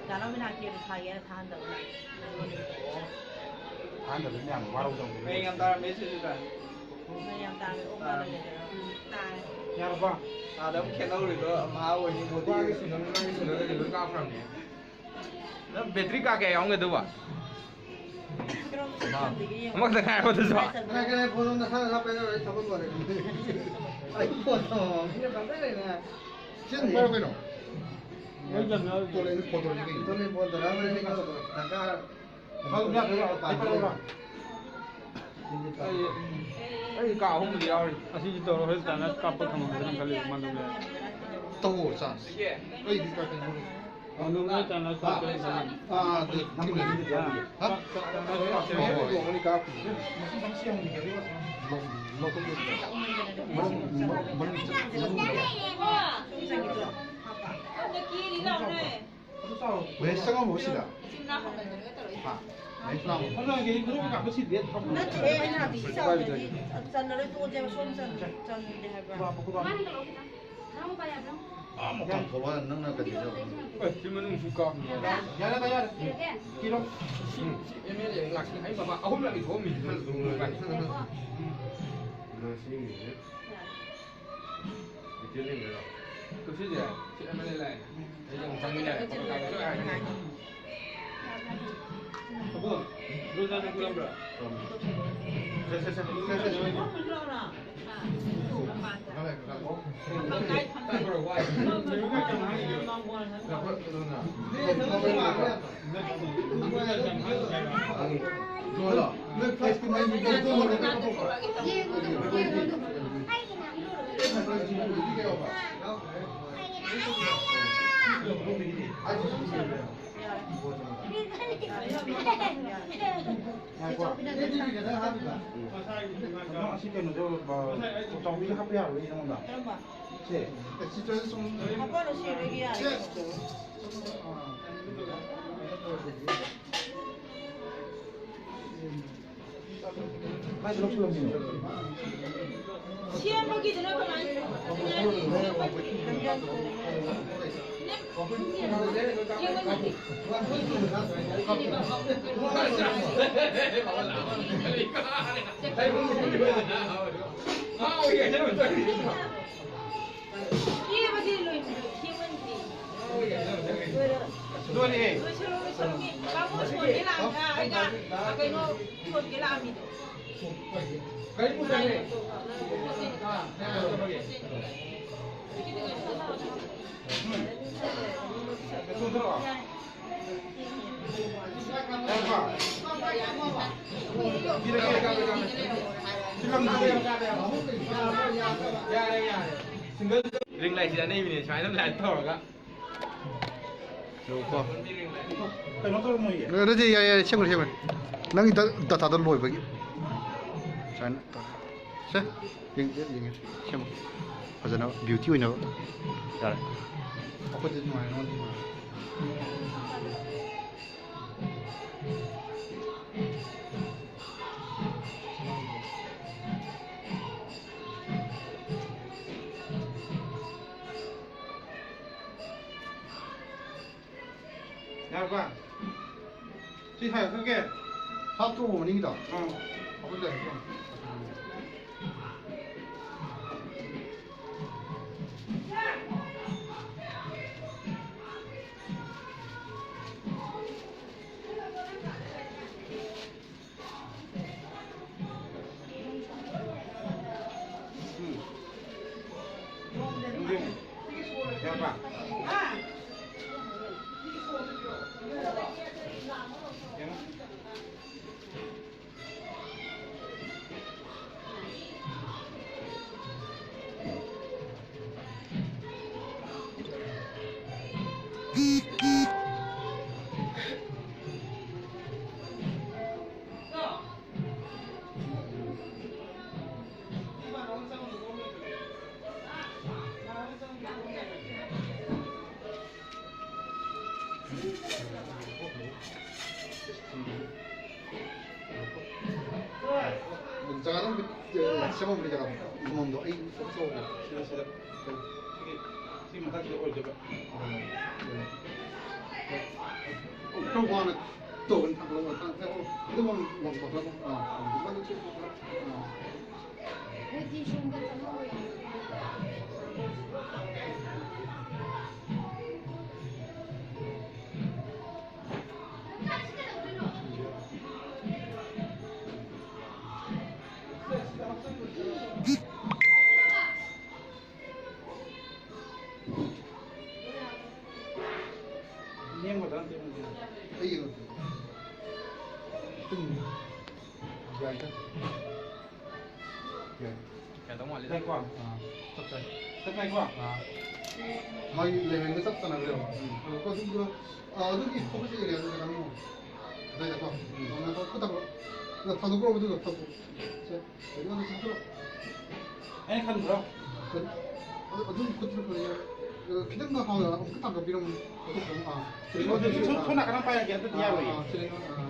ꯗꯥ ꯂꯧꯃꯤꯅꯥ ꯀꯦꯕ ꯊꯥꯒꯦ ꯍꯥꯏꯅ ꯊꯥꯍꯟꯗꯕ ꯂꯥꯏ꯫ ꯊꯥꯍꯟꯗꯕ ꯃꯌꯥꯝꯗꯣ ꯋꯥꯔꯧꯗꯅ꯫ ꯃꯌꯦꯡ ꯌꯥꯝ ꯇꯥꯔꯝꯃꯦ ꯁꯤꯁꯨ ꯇꯥꯏ꯫ ꯃꯌꯦꯡ ꯌꯥꯝ ꯇꯥꯔꯝꯃꯦ, ꯑꯣꯛ ꯃꯥꯜꯂꯦ꯫ ꯇꯥꯔꯦ꯫ ꯌꯥꯔꯕꯣ? ꯑꯥꯗ ꯑꯃꯨꯛ ꯈꯦꯠꯅꯧꯔꯤꯗꯣ ꯃꯍꯥ ꯑꯣꯏꯅꯤ ꯕꯣꯗꯤ꯫ ꯅꯨꯄꯥꯒꯤ ꯁꯤꯡꯒꯜ, ꯅꯪꯒꯤ ꯁꯤꯡꯒꯜꯗꯗꯤ ꯂꯣꯏ ꯀꯥꯞꯈ꯭ꯔꯕꯅꯦ꯫ ꯅꯪ ꯕꯦꯇ꯭ꯔꯤ ꯀꯥ ꯀꯌꯥ ꯌꯥꯎꯔꯝꯒꯦ ꯑꯗꯨꯕꯣ? ꯑꯃꯈꯛꯇ ꯉꯥꯏꯔꯕ ꯑꯗꯨꯁꯨ? ꯀꯅꯥ ꯀꯅꯥ ꯐꯣꯟ ꯅꯁꯥ ꯅꯁꯥ ꯄꯥꯏꯅꯔꯣ, ꯑꯩ ꯊꯕꯛ ꯂꯣꯏꯔꯦ꯫ ꯑꯩ ꯐꯣꯟ ꯇꯧꯔꯝꯃꯤ꯫ ꯄꯥꯏꯅꯔꯦꯅꯦ꯫ ꯁꯤ ꯑꯗꯨꯝ ꯄꯥꯏꯔꯣ ꯀꯩꯅꯣ꯫ ꯇꯣꯂꯦꯟ ꯐꯣꯟ ꯇꯧꯔꯛꯏ ꯀꯩꯅꯣ꯫ ꯇꯣꯂꯦꯟ ꯐꯣꯟ ꯇꯧꯔꯛꯑꯝꯕꯅꯤ, ꯑꯩ ꯗꯔꯀꯥꯔ꯫ ꯑꯩ, ꯑꯩ ꯀꯥ ꯑꯍꯨꯝꯕꯨꯗꯤ ꯌꯥꯎꯔꯤ꯫ ꯑꯁꯤꯁꯤ ꯇꯧꯔꯣ, ꯍꯣꯔꯦꯟ ꯇꯥꯅ ꯀꯥꯞꯄ ꯊꯝꯃꯝꯒꯗ꯭ꯔꯥ ꯈꯜꯂꯤ, ꯃꯥꯟꯅꯕ ꯌꯥꯏ꯫ ꯇꯧꯔꯣ, ꯆꯥꯔꯖ꯫ ꯑꯩꯗꯤ ꯀꯥ ꯀꯩꯅꯣ꯫ ꯃꯥꯟꯅꯕ ꯇꯥꯅ ꯀꯥꯞꯄ ꯊꯝꯃꯝꯒꯗ꯭ꯔꯥ? ꯑꯥ, ꯑꯗꯨ ꯊꯝꯃꯦ꯫ ꯑꯥ, ꯍꯥ? ꯇꯥꯅ ꯍꯣꯏ, ꯍꯣꯏ꯫ ꯂꯧ-, ꯂꯧꯊꯣꯛ-, ꯃꯅꯨꯡ, ꯃꯅꯨꯡ ꯆꯪ-, ꯃꯅꯨꯡ ꯆꯪ-, ꯃꯍꯦꯁ ꯆꯪꯉꯝꯃꯣ ꯁꯤꯗ꯫ ꯍꯥ? ꯃꯍꯦꯁ ꯂꯥꯛꯑꯣ꯫ ꯅꯠꯇꯦ, ꯑꯩꯅ ꯍꯥꯏꯕꯗꯤ ꯁꯤ ꯆꯥꯎꯗ꯭ꯔꯗꯤ ꯆꯜꯂꯔꯣꯏ, ꯇꯣꯛꯑꯁꯦꯕ, ꯁꯣꯝ ꯆꯟ-, ꯆꯟꯗꯦ ꯍꯥꯏꯕ꯭ꯔꯥ? ꯑꯥ, ꯃꯄꯥꯟ ꯊꯣꯛꯂꯛꯑꯣ, ꯅꯪꯅ ꯀꯩꯗꯧꯗꯣꯏꯕ? ꯑꯦ, ꯁꯤ ꯃꯅꯨꯡꯁꯨ ꯀꯥꯞꯄꯤ꯫ ꯌꯥꯔꯦ, ꯌꯥꯔꯦ꯫ ꯀꯤꯔꯣ꯫ ꯁꯤ, ꯁꯤ ꯑꯦꯝ ꯑꯦꯜ ꯑꯦ ꯂꯥꯛꯁꯤꯜꯂꯦ꯫ ꯑꯩ ꯃꯃꯥꯡ ꯑꯍꯨꯝꯂꯛꯅꯤ ꯊꯣꯛꯑꯝꯃꯤꯁꯤ ꯃꯅꯨꯡ ꯆꯪꯉꯨ ꯀꯥꯏꯅ꯫ ꯃꯁꯤꯒꯤꯁꯦ꯫ ꯀꯨꯁꯤꯁꯦ, ꯁꯤ ꯑꯦꯝ ꯑꯦꯜ ꯑꯦ ꯂꯥꯛꯑꯦ꯫ ꯑꯩꯁꯦ ꯑꯃꯨꯛ ꯆꯪꯃꯤꯟꯅꯔꯦ, ꯐꯣꯇꯣ ꯀꯥꯞꯄ ꯁꯣꯏ ꯍꯥꯏꯔꯅꯤ꯫ ꯑꯕꯣ, ꯔꯣꯖꯥꯅ ꯄꯨꯔꯝꯕ꯭ꯔꯥ? ꯁꯦ, ꯁꯦ, ꯁꯦ, ꯁꯦ, ꯁꯦ, ꯁꯦ꯫ ꯉꯥꯏꯈꯣ꯫ ꯑꯁꯤ ꯀꯩꯅꯣꯗꯣ, ꯆꯥꯎꯕꯤꯗꯣ ꯍꯥꯞꯄ ꯌꯥꯔꯣꯏ ꯅꯉꯣꯟꯗ? ꯀꯔꯝꯕ? ꯁꯦ꯫ ꯍꯥꯞꯄꯛꯑꯅꯨ, ꯁꯤ ꯂꯣꯏꯒꯤ ꯌꯥꯔꯦ꯫ ꯁꯦ꯫ ꯁꯦꯝꯕꯒꯤꯗꯨꯅ ꯀꯃꯥꯏꯅ? ꯀꯦꯕꯗꯤ ꯂꯣꯏ-, ꯊꯦꯡꯃꯟꯗꯦ꯫ ꯂꯣꯏꯔꯦ꯫ ꯂꯣꯏꯁꯜꯂꯣ, ꯂꯣꯏꯁꯜꯂꯣ꯫ ꯃꯤ ꯕꯥꯃꯣꯟ ꯁꯣꯟꯒꯦ ꯂꯥꯛꯑꯝꯗ ꯑꯩꯒ ꯀꯩꯅꯣ ꯌꯣꯟꯒꯦ ꯂꯥꯛꯑꯝꯃꯤꯗꯣ꯫ ꯀꯔꯤ ꯄꯨꯔꯛꯑꯦ? ꯑꯥ, ꯀꯩꯅꯣ ꯇꯧꯔꯒꯦ꯫ ꯎꯝ꯫ ꯆꯣꯡꯊꯔꯛꯑꯣ꯫ ꯔꯤꯡ ꯂꯥꯏꯠꯁꯤ ꯑꯅꯩꯕꯤꯅꯦ, ꯁꯨꯃꯥꯏꯅ ꯂꯥꯏꯠ ꯇꯧꯔꯒ꯫ ꯀꯩꯅꯣ ꯇꯧꯔꯝꯃꯣꯏꯌꯦ꯫ ꯅꯠꯇꯦ, ꯌꯥꯔꯦ, ꯌꯥꯔꯦ, ꯁꯦꯝꯈ꯭ꯔꯦ, ꯁꯦꯝꯈ꯭ꯔꯦ꯫ ꯅꯪꯒꯤ ꯗ-, ꯗꯇꯥꯗꯣ ꯂꯣꯏꯕꯒꯤ꯫ ꯁꯨꯃꯥꯏꯅ ꯇꯧꯔꯦ꯫ ꯁꯦ, ꯌꯦꯡ-, ꯌꯦꯡ-, ꯌꯦꯡꯉꯦ꯫ ꯁꯦꯝꯃꯣ꯫ ꯐꯖꯅꯕ, ꯕ꯭ꯌꯨꯇꯤ ꯑꯣꯏꯅꯕ꯫ ꯌꯥꯔꯦ꯫ ꯑꯩꯈꯣꯏꯗꯤ ꯅꯨꯡꯉꯥꯏ, ꯅꯉꯣꯟꯗꯤ ꯅꯨꯡꯉꯥꯏ꯫ ꯌꯥꯔꯕ? ꯁꯤ ꯍꯥꯏꯈ꯭ꯔꯒꯦ꯫ ꯍꯥꯞꯇꯣꯛꯑꯣ ꯃꯅꯤꯡꯒꯤꯗꯣ꯫ ꯑꯥ꯫ ꯑꯩꯈꯣꯏ ꯂꯩꯔꯦ꯫ ꯁꯦꯝꯃꯝꯕꯅꯤ ꯖꯒꯥꯗꯣ, ꯊꯝꯐꯝꯗꯣ ꯑꯩ ꯐꯣꯇꯣ ꯇꯧꯔꯒꯦ꯫ ꯁꯤꯗ, ꯁꯤꯗ꯫ ꯁꯤꯒꯤ, ꯁꯤꯒꯤ, ꯁꯤꯒꯤ ꯃꯊꯛꯁꯤꯗ ꯑꯣꯏꯗꯣꯏꯕ꯫ ꯑꯣ, ꯑꯣ꯫ ꯈꯔ ꯋꯥꯅ ꯇꯧꯕꯅꯤ, ꯊꯥꯡꯒꯠꯂꯛꯑꯣ, ꯊꯥꯡꯒꯠꯂꯛꯑꯣ꯫ ꯑꯗꯨꯝ ꯋꯥꯡ-, ꯋꯥꯡꯊꯣꯛꯈ꯭ꯔꯣ꯫ ꯑꯥ, ꯑꯗꯨꯃꯥꯏꯅ ꯆꯦꯞ ꯊꯣꯛꯈ꯭ꯔꯣ꯫ ꯑꯥ꯫ ꯃꯣꯏꯗꯤ ꯁꯣꯝꯗ ꯆꯪꯍꯧꯔꯣꯏ꯫ ꯅꯦꯝꯒꯗ꯭ꯔꯥ ꯅꯠꯇꯦ, ꯅꯠꯇꯦ꯫ ꯑꯩ ꯌꯦꯡꯉꯛꯀꯦ꯫ ꯑꯗꯨꯝ ꯌꯥꯏꯗ꯫ ꯌꯥꯏ꯫ ꯌꯥꯗꯧ ꯃꯥꯜꯂꯤꯗ꯫ ꯌꯥꯏꯀꯣ? ꯑꯥ꯫ ꯆꯞ ꯆꯥꯏ꯫ ꯆꯞ ꯆꯥꯏꯀꯣ? ꯑꯥ꯫ ꯃꯥꯒꯤ ꯂꯦꯚꯦꯜꯒ ꯆꯞ ꯆꯥꯟꯅꯈ꯭ꯔꯦꯕ꯫ ꯎꯝ꯫ ꯑꯗꯣ ꯑꯗꯨꯝꯗꯨꯅ, ꯑꯥ, ꯑꯗꯨꯒꯤ ꯐꯣꯀꯁ ꯑꯦꯔꯤꯌꯥꯗꯨ ꯀꯩꯅꯣ ꯑꯃ ꯑꯗꯨꯗꯥꯏꯗꯀꯣ꯫ ꯎꯝ꯫ ꯑꯗꯨꯃꯥꯏꯅ ꯇꯧꯔꯒ ꯈꯨꯠ ꯊꯝꯃꯣ꯫ ꯊꯥꯗꯣꯛꯈ꯭ꯔꯣ ꯑꯗꯨꯒ ꯊꯝꯃꯣ꯫ ꯁꯦ꯫ ꯑꯩꯅ ꯈꯟꯕ꯭ꯔꯣ? ꯑꯗꯨ, ꯑꯗꯨꯝ ꯈꯨꯠꯇꯨꯅ ꯐꯖꯩ꯫ ꯑ, ꯈꯤꯇꯪꯒ ꯍꯥꯎꯅ ꯑꯃꯨꯛꯀ ꯊꯥꯡꯒꯠꯄꯤꯔꯝꯃꯨ꯫ ꯑꯥ, ꯁꯣꯝ, ꯁꯣꯝ ꯅꯥꯀꯟ ꯑꯃ ꯄꯥꯏꯔꯒꯦ, ꯑꯗꯨꯗꯤ ꯌꯥꯔꯣꯏꯌꯦ꯫ ꯑꯥ, ꯁꯤꯗꯩ, ꯑꯥ꯫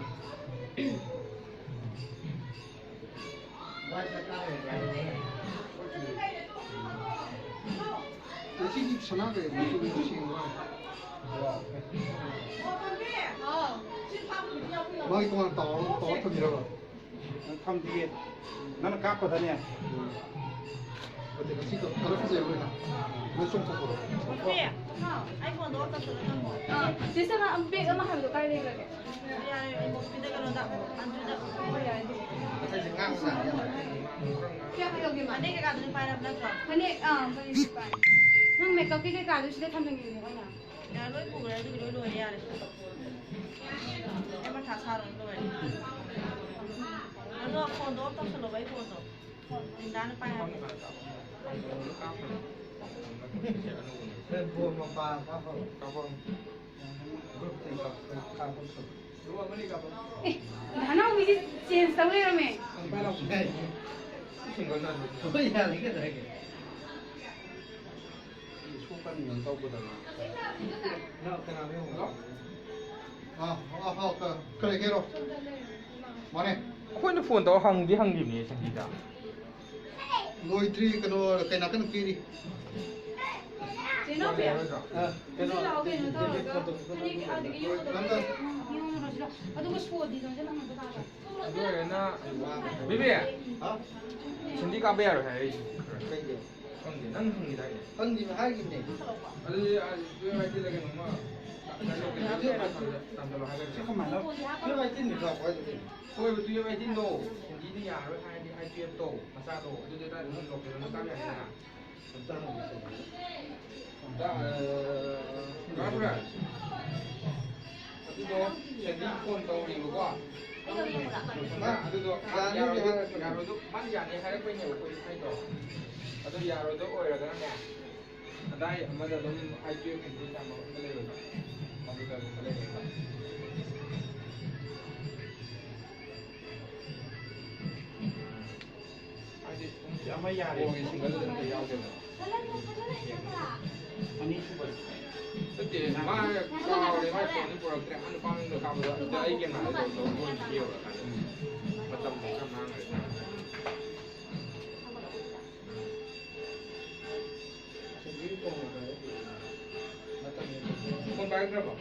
ꯁꯤꯗꯤ ꯁꯅꯥ ꯀꯩ ꯃꯆꯨ ꯁꯦꯡꯕ꯫ ꯃꯥꯒꯤ ꯇꯣꯉꯥꯟꯅ ꯇꯥꯋꯔ, ꯇꯥꯋꯔ ꯊꯝꯕꯤꯔꯕ? ꯊꯝꯗꯤꯌꯦ꯫ ꯅꯪꯅ ꯀꯥꯞꯄꯗꯅꯦ꯫ ꯑꯗꯩ ꯉꯁꯤꯗꯣ ꯈꯔ ꯐꯖꯩ ꯑꯣꯏꯅ꯫ ꯅꯪ ꯆꯣꯡꯊꯣꯛꯄꯗꯣ꯫ ꯃꯨꯔꯇꯤ, ꯑꯩ ꯐꯣꯟꯗꯣ ꯑꯣꯐ ꯇꯧꯁꯜꯂ ꯊꯝꯃꯣ꯫ ꯑꯥ, ꯆꯦ ꯁꯅꯥ, ꯕꯦꯒ ꯑꯃ ꯍꯥꯏꯕꯗꯣ ꯀꯥꯏ ꯂꯩꯈ꯭ꯔꯒꯦ? ꯌꯥꯔꯦ, ꯑꯩ ꯃꯨꯔꯇꯤꯗ ꯀꯩꯅꯣꯗ, ꯑꯟꯖꯨꯗ꯫ ꯍꯣꯏ, ꯌꯥꯔꯦ, ꯑꯗꯨꯗꯤ꯫ ꯀꯌꯥ ꯀꯩꯗꯧꯒꯦ, ꯃꯥ? ꯐꯅꯦꯛ ꯀꯩꯀꯥꯗꯨꯗꯤ ꯄꯥꯏꯔꯕ ꯅꯠꯇ꯭ꯔꯣ? ꯐꯅꯦꯛ, ꯑꯥ, ꯐꯅꯦꯛ ꯄꯥꯏ꯫ ꯅꯪ ꯃꯦꯀꯞꯀꯤ ꯀꯩꯀꯥꯗꯨ ꯁꯤꯗ ꯊꯝꯖꯟꯒꯦꯅꯦ ꯑꯩꯅ꯫ ꯌꯥꯔꯦ, ꯂꯣꯏ ꯄꯨꯈ꯭ꯔꯦ, ꯑꯗꯨꯒꯤ ꯂꯣꯏ ꯂꯣꯏꯔꯦ, ꯌꯥꯔꯦ꯫ ꯑꯩ ꯃꯊꯥ ꯁꯥꯔꯣꯏ, ꯂꯣꯏꯔꯦ꯫ ꯑꯗꯣ ꯐꯣꯟꯗꯣ ꯑꯣꯐ ꯇꯧꯁꯜꯂꯣꯕ, ꯑꯩ ꯐꯣꯟꯗꯣ꯫ ꯂꯤꯟꯗꯥꯅ ꯄꯥꯏ ꯍꯥꯏꯕꯅꯦ꯫ ꯕꯣꯜ ꯃꯄꯥ ꯀꯥꯞꯄ꯫ ꯒ꯭ꯔꯨꯞꯇꯒꯤ ꯀꯥꯞꯄ꯫ ꯑꯦ, ꯙꯅꯥꯎꯕꯤꯁꯤ ꯆꯦꯟꯖ ꯇꯧ ꯂꯩꯔꯝꯃꯦ꯫ ꯍꯣꯏ, ꯌꯥꯔꯦ, ꯀꯩꯗꯧꯔꯒꯦ? ꯁꯣꯛꯀꯅꯤꯅ ꯇꯧꯕꯗꯅ꯫ ꯀꯅꯥ, ꯀꯅꯥꯅꯣ ꯌꯦꯡꯉꯣ꯫ ꯑꯥ, ꯑꯥ, ꯑꯥ, ꯀ-, ꯀꯔꯤ ꯀꯩꯔꯣ? ꯃꯥꯅꯦ꯫ ꯑꯩꯈꯣꯏꯅ ꯐꯣꯟ ꯇꯧꯔ ꯍꯪꯗꯤ ꯍꯪꯈꯤꯕꯅꯦ ꯁꯟꯖꯤꯗ꯫ ꯂꯣꯏꯗ꯭ꯔꯤ, ꯀꯩꯅꯣ, ꯀꯩ ꯅꯥꯀꯟ ꯄꯤꯔꯤ? ꯆꯦꯅꯥꯎꯕꯤ, ꯑ, ꯀꯩꯅꯣ, ꯁꯤꯗ ꯂꯥꯛꯑꯣ, ꯀꯩꯅꯣ ꯇꯧꯔꯒ, ꯐꯅꯦꯛ ꯑꯗꯒꯤ ꯌꯣꯠꯀꯗꯕ ꯂꯩꯌꯦ, ꯌꯦꯡꯉꯨꯔꯣ ꯁꯤꯗ꯫ ꯑꯗꯨꯒ ꯁꯣꯗꯤꯗꯣ ꯅꯪ ꯑꯝꯇ ꯇꯥꯛꯑꯣ꯫ ꯑꯗꯨ ꯑꯣꯏꯔꯒꯅ, ꯕꯦꯕꯤ, ꯍꯥ? ꯁꯤꯟꯗꯤ ꯀꯥꯞꯄ ꯌꯥꯔꯣꯏ ꯍꯥꯏ ꯑꯩꯁꯦ꯫ ꯀꯩꯒꯤ? ꯈꯪꯗꯦ, ꯅꯪ ꯍꯪꯉꯤꯗꯥꯏꯅꯦ? ꯍꯪꯗꯦ, ꯍꯥꯏꯈꯤꯕꯅꯦ꯫ ꯑꯗꯨꯗꯤ, ꯑ, ꯇꯨꯌꯦꯜꯐ ꯑꯥꯏꯇꯤꯟꯗ ꯀꯩꯅꯣꯝꯃ ꯇꯝꯁꯤꯜꯂꯣ ꯍꯥꯏꯒꯗ꯭ꯔꯥ? ꯁꯤ ꯀꯃꯥꯏꯅ? ꯇꯨꯌꯦꯜꯐ ꯑꯥꯏꯇꯤꯟꯗꯤ ꯂꯥꯛꯄ ꯍꯥꯏꯗꯨꯗꯤ꯫ ꯍꯣꯏꯕ, ꯇꯨꯌꯦꯜꯐ ꯑꯥꯏꯇꯤꯟꯗꯣ ꯁꯤꯟꯗꯤꯅ ꯌꯥꯔꯣꯏ ꯍꯥꯏꯔꯗꯤ, ꯑꯥꯏ ꯇꯨꯌꯦꯜꯐꯇꯣ ꯃꯆꯥꯗꯣ, ꯑꯗꯨꯗꯤ ꯑꯗꯥꯏꯗ ꯑꯗꯨꯝ ꯂꯣꯀꯦꯜ ꯑꯗꯨꯝ ꯀꯥꯞ ꯌꯥꯅꯤꯅ꯫ ꯑꯝꯇ ꯍꯪꯉꯨꯁꯦ꯫ ꯑꯝꯇ, ꯑ, ꯔꯥꯍꯨꯜ, ꯑꯗꯨꯗꯣ ꯁꯦꯟꯗꯤ ꯐꯣꯟ ꯇꯧꯔꯤꯕꯀꯣ꯫ ꯃꯥ ꯑꯗꯨꯗꯣ ꯌꯥꯅꯤ ꯌꯥꯔꯣꯏꯗꯣ, ꯍꯥꯏꯔꯛꯄꯅꯦ꯫ ꯌꯥꯔꯣꯏꯗꯣ, ꯃꯥꯅ ꯌꯥꯅꯤ ꯍꯥꯏꯔꯛꯄꯩꯅꯦꯕ ꯑꯩꯈꯣꯏ ꯍꯥꯏꯗꯣ꯫ ꯑꯗꯣ ꯌꯥꯔꯣꯏꯗꯣ ꯑꯣꯏꯔꯒꯅꯅꯦ, ꯑꯗꯥꯏ ꯑꯃꯗ ꯑꯗꯨꯝ ꯑꯥꯏ ꯇꯨꯌꯦꯜꯐ ꯀꯨꯝꯕ ꯆꯥꯝꯕ ꯑꯝꯇ ꯂꯩꯔꯣꯏꯗ꯭ꯔꯣ? ꯀꯝꯄ꯭ꯌꯨꯇꯔꯒꯨꯝꯕ ꯂꯩꯔꯣꯏꯗ꯭ꯔꯣ? ꯍꯥꯏꯗꯤ ꯑꯃ ꯌꯥꯔꯦ꯫ ꯐꯣꯟꯒꯤ ꯁꯤꯡꯒꯜꯗꯨꯗ ꯑꯝꯇ ꯌꯥꯎꯗꯦꯕ꯫ ꯑꯅꯤꯁꯨꯕ꯫ ꯅꯠꯇꯦ, ꯃꯥ ꯀꯥꯎꯔꯦ, ꯃꯥ ꯐꯣꯟꯗꯤ ꯄꯨꯔꯛꯇ꯭ꯔꯦ꯫ ꯑꯥ, ꯅꯨꯄꯥ ꯃꯌꯨꯝꯗ ꯀꯥꯞꯄꯗ ꯑꯗ ꯑꯩ ꯀꯦꯃꯦꯔꯥꯗ ꯇꯧꯔ ꯇꯧꯔ ꯃꯣꯏ ꯌꯧꯔꯀꯥꯟꯗ ꯃꯇꯝꯗꯣ ꯈꯔ ꯃꯥꯡꯈ꯭ꯔꯦ꯫ ꯐꯣꯟ ꯄꯥꯏꯔꯛꯇ꯭ꯔꯕꯣ?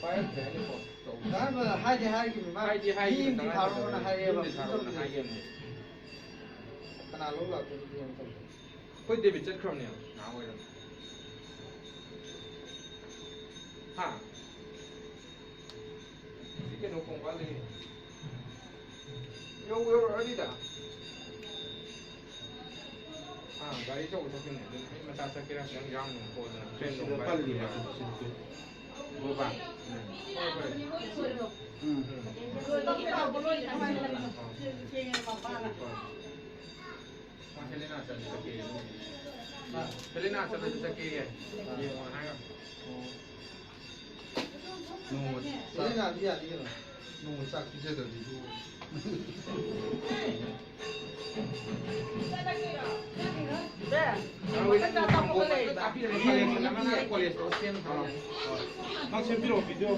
ꯄꯥꯏꯔꯛꯇ꯭ꯔꯦ ꯍꯥꯏꯅꯦ ꯐꯣꯟ꯫ ꯅꯍꯥꯟ ꯍꯥꯏꯗꯤ ꯍꯥꯏꯈꯤꯕꯅꯤ, ꯃꯥ ꯍꯥꯏꯗꯤ ꯍꯥꯏꯈꯤꯕꯅꯤ, ꯃꯤ ꯑꯝꯗꯤ ꯇꯉꯥꯏ ꯊꯥꯔꯛꯑꯣꯅ ꯐꯗꯕ ꯍꯥꯏꯔꯛꯑꯦꯕ, ꯃꯤ ꯑꯝꯗꯤ ꯊꯥꯔꯛꯑꯣꯅ ꯍꯥꯏꯈꯤꯕꯅꯤ꯫ ꯀꯅꯥ ꯂꯧ ꯂꯥꯛꯇꯣꯏꯅꯣ ꯌꯦꯡꯉꯣ ꯇꯧꯁꯦ꯫ ꯑꯩꯈꯣꯏ ꯗꯦꯕꯤꯠ ꯆꯠꯈ꯭ꯔꯕꯅꯦ ꯅꯍꯥꯟ ꯑꯣꯏꯔꯝ꯫ ꯍꯥ? ꯁꯤ ꯀꯩꯅꯣ ꯀꯣꯡꯄꯥꯜꯗꯒꯤ꯫ ꯌꯧ-, ꯌꯧꯔꯛꯑꯅꯤꯗ꯫ ꯑꯥ, ꯒꯥꯔꯤ ꯑꯆꯧꯕ ꯆꯠꯈꯤꯕꯅꯦ꯫ ꯑꯗꯨꯅ ꯑꯩ ꯃꯆꯥ ꯆꯠꯀꯦꯔꯥ ꯈꯤꯇꯪ ꯌꯥꯡꯅ ꯈꯣꯠꯇꯅ ꯇ꯭ꯔꯦꯟ ꯁꯤꯗ ꯇꯣꯡꯕ ꯄꯜꯂꯤ ꯍꯥꯏꯕ꯫ ꯍꯥꯏꯕ꯫ ꯎꯝ꯫ ꯍꯣꯏ, ꯍꯣꯏ꯫ ꯎꯝ꯫ ꯎꯝ꯫ ꯍꯣꯏ꯫ ꯃꯥ ꯍꯦꯂꯦꯅꯥ ꯆꯠꯂꯗꯤ ꯆꯠꯀꯦꯌꯦ꯫ ꯍꯥ? ꯍꯦꯂꯦꯅꯥ ꯆꯠꯂꯗꯤ ꯆꯠꯀꯦꯌꯦ꯫ ꯌꯦꯡꯉꯣ ꯍꯥꯏꯔꯒ꯫ ꯑꯣ꯫ ꯅꯣꯡꯃ ꯆꯥꯛ ꯍꯦꯂꯦꯅꯥꯗꯤ ꯌꯥꯅꯤ ꯀꯩꯅꯣ꯫ ꯅꯣꯡꯃ ꯆꯥꯛ ꯄꯤꯖꯗ꯭ꯔꯗꯤ ꯑꯗꯨ꯫ ꯕꯦ, ꯃꯊꯛꯇ ꯑꯆꯥꯄꯣꯠ ꯈꯔ ꯂꯩꯔꯤꯕ? ꯅꯪ ꯁꯦꯝꯕꯤꯔꯛꯑꯣ, video꯫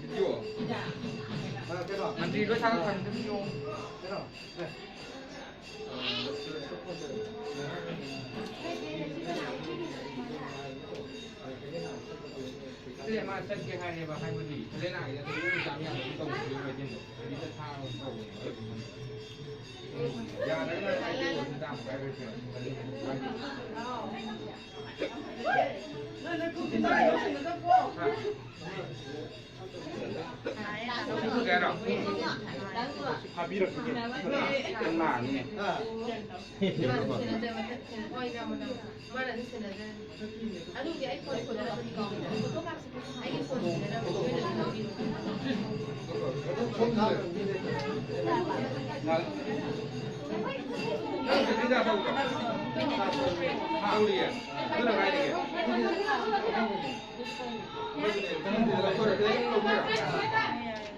Video? ꯑ, ꯀꯩꯅꯣ? ꯃꯟꯇ꯭ꯔꯤ ꯂꯣꯏ ꯊꯥꯒꯠꯈ꯭ꯔꯕꯅꯤ, video꯫ ꯀꯩꯅꯣ? ꯑꯦ꯫ ꯆꯠꯀꯦ ꯍꯥꯏꯔꯦꯕ, ꯍꯥꯏꯕꯗꯤ ꯍꯦꯂꯦꯅꯥꯒꯤꯗ ꯑꯗꯨꯝ ꯏꯔꯨ ꯆꯥꯝ ꯌꯥꯕꯒꯤ ꯇꯧꯕꯅꯦꯕ ꯃꯩꯇꯩꯗꯣ꯫ ꯑꯗꯨꯗ ꯊꯥꯔꯒ ꯇꯧꯕꯅꯦꯕ꯫ ꯌꯥꯔꯒꯅ ꯃꯩꯇꯩ ꯑꯣꯏꯔꯁꯨ ꯆꯥꯝꯃ ꯀꯥꯏꯔꯣꯏꯁꯦ꯫ ꯅꯪ ꯅꯈꯨꯠꯇꯤ ꯇꯥꯏ, ꯂꯧꯁꯤꯟꯒꯗꯕꯀꯣ꯫ ꯍꯥ? ꯀꯩ ꯍꯥꯏꯅꯣ? ꯍꯥꯞꯄꯤꯔꯛꯀꯦ꯫ ꯅꯪ ꯅꯥꯅꯤꯅꯦ꯫ ꯃꯥꯅ ꯁꯦꯟꯅꯖꯕ ꯃꯊꯛ ꯁꯦꯟꯅ-, ꯍꯣꯏ, ꯏꯅꯝꯃ, ꯏꯅꯝꯃ꯫ ꯃꯥꯅ ꯑꯗꯨꯝ ꯁꯦꯟꯅꯖꯔꯅꯤ꯫ ꯑꯗꯨꯕꯨꯗꯤ ꯑꯩ ꯐꯣꯟ ꯁꯦꯟꯅꯔꯕꯗꯤ ꯀꯥꯎꯗꯦ꯫ ꯑꯩꯒꯤ ꯐꯣꯟ ꯁꯦꯟꯅꯔꯕꯗꯤ ꯅꯣꯏꯅ ꯑꯗꯨꯝ ꯂꯧꯕꯤꯔꯣ꯫ ꯅꯪ ꯁꯤꯗ ꯇꯧꯗ꯭ꯔꯣ? ꯇꯧꯔꯤꯌꯦ꯫ ꯑꯗꯨꯅ ꯀꯥꯏꯗꯒꯤ?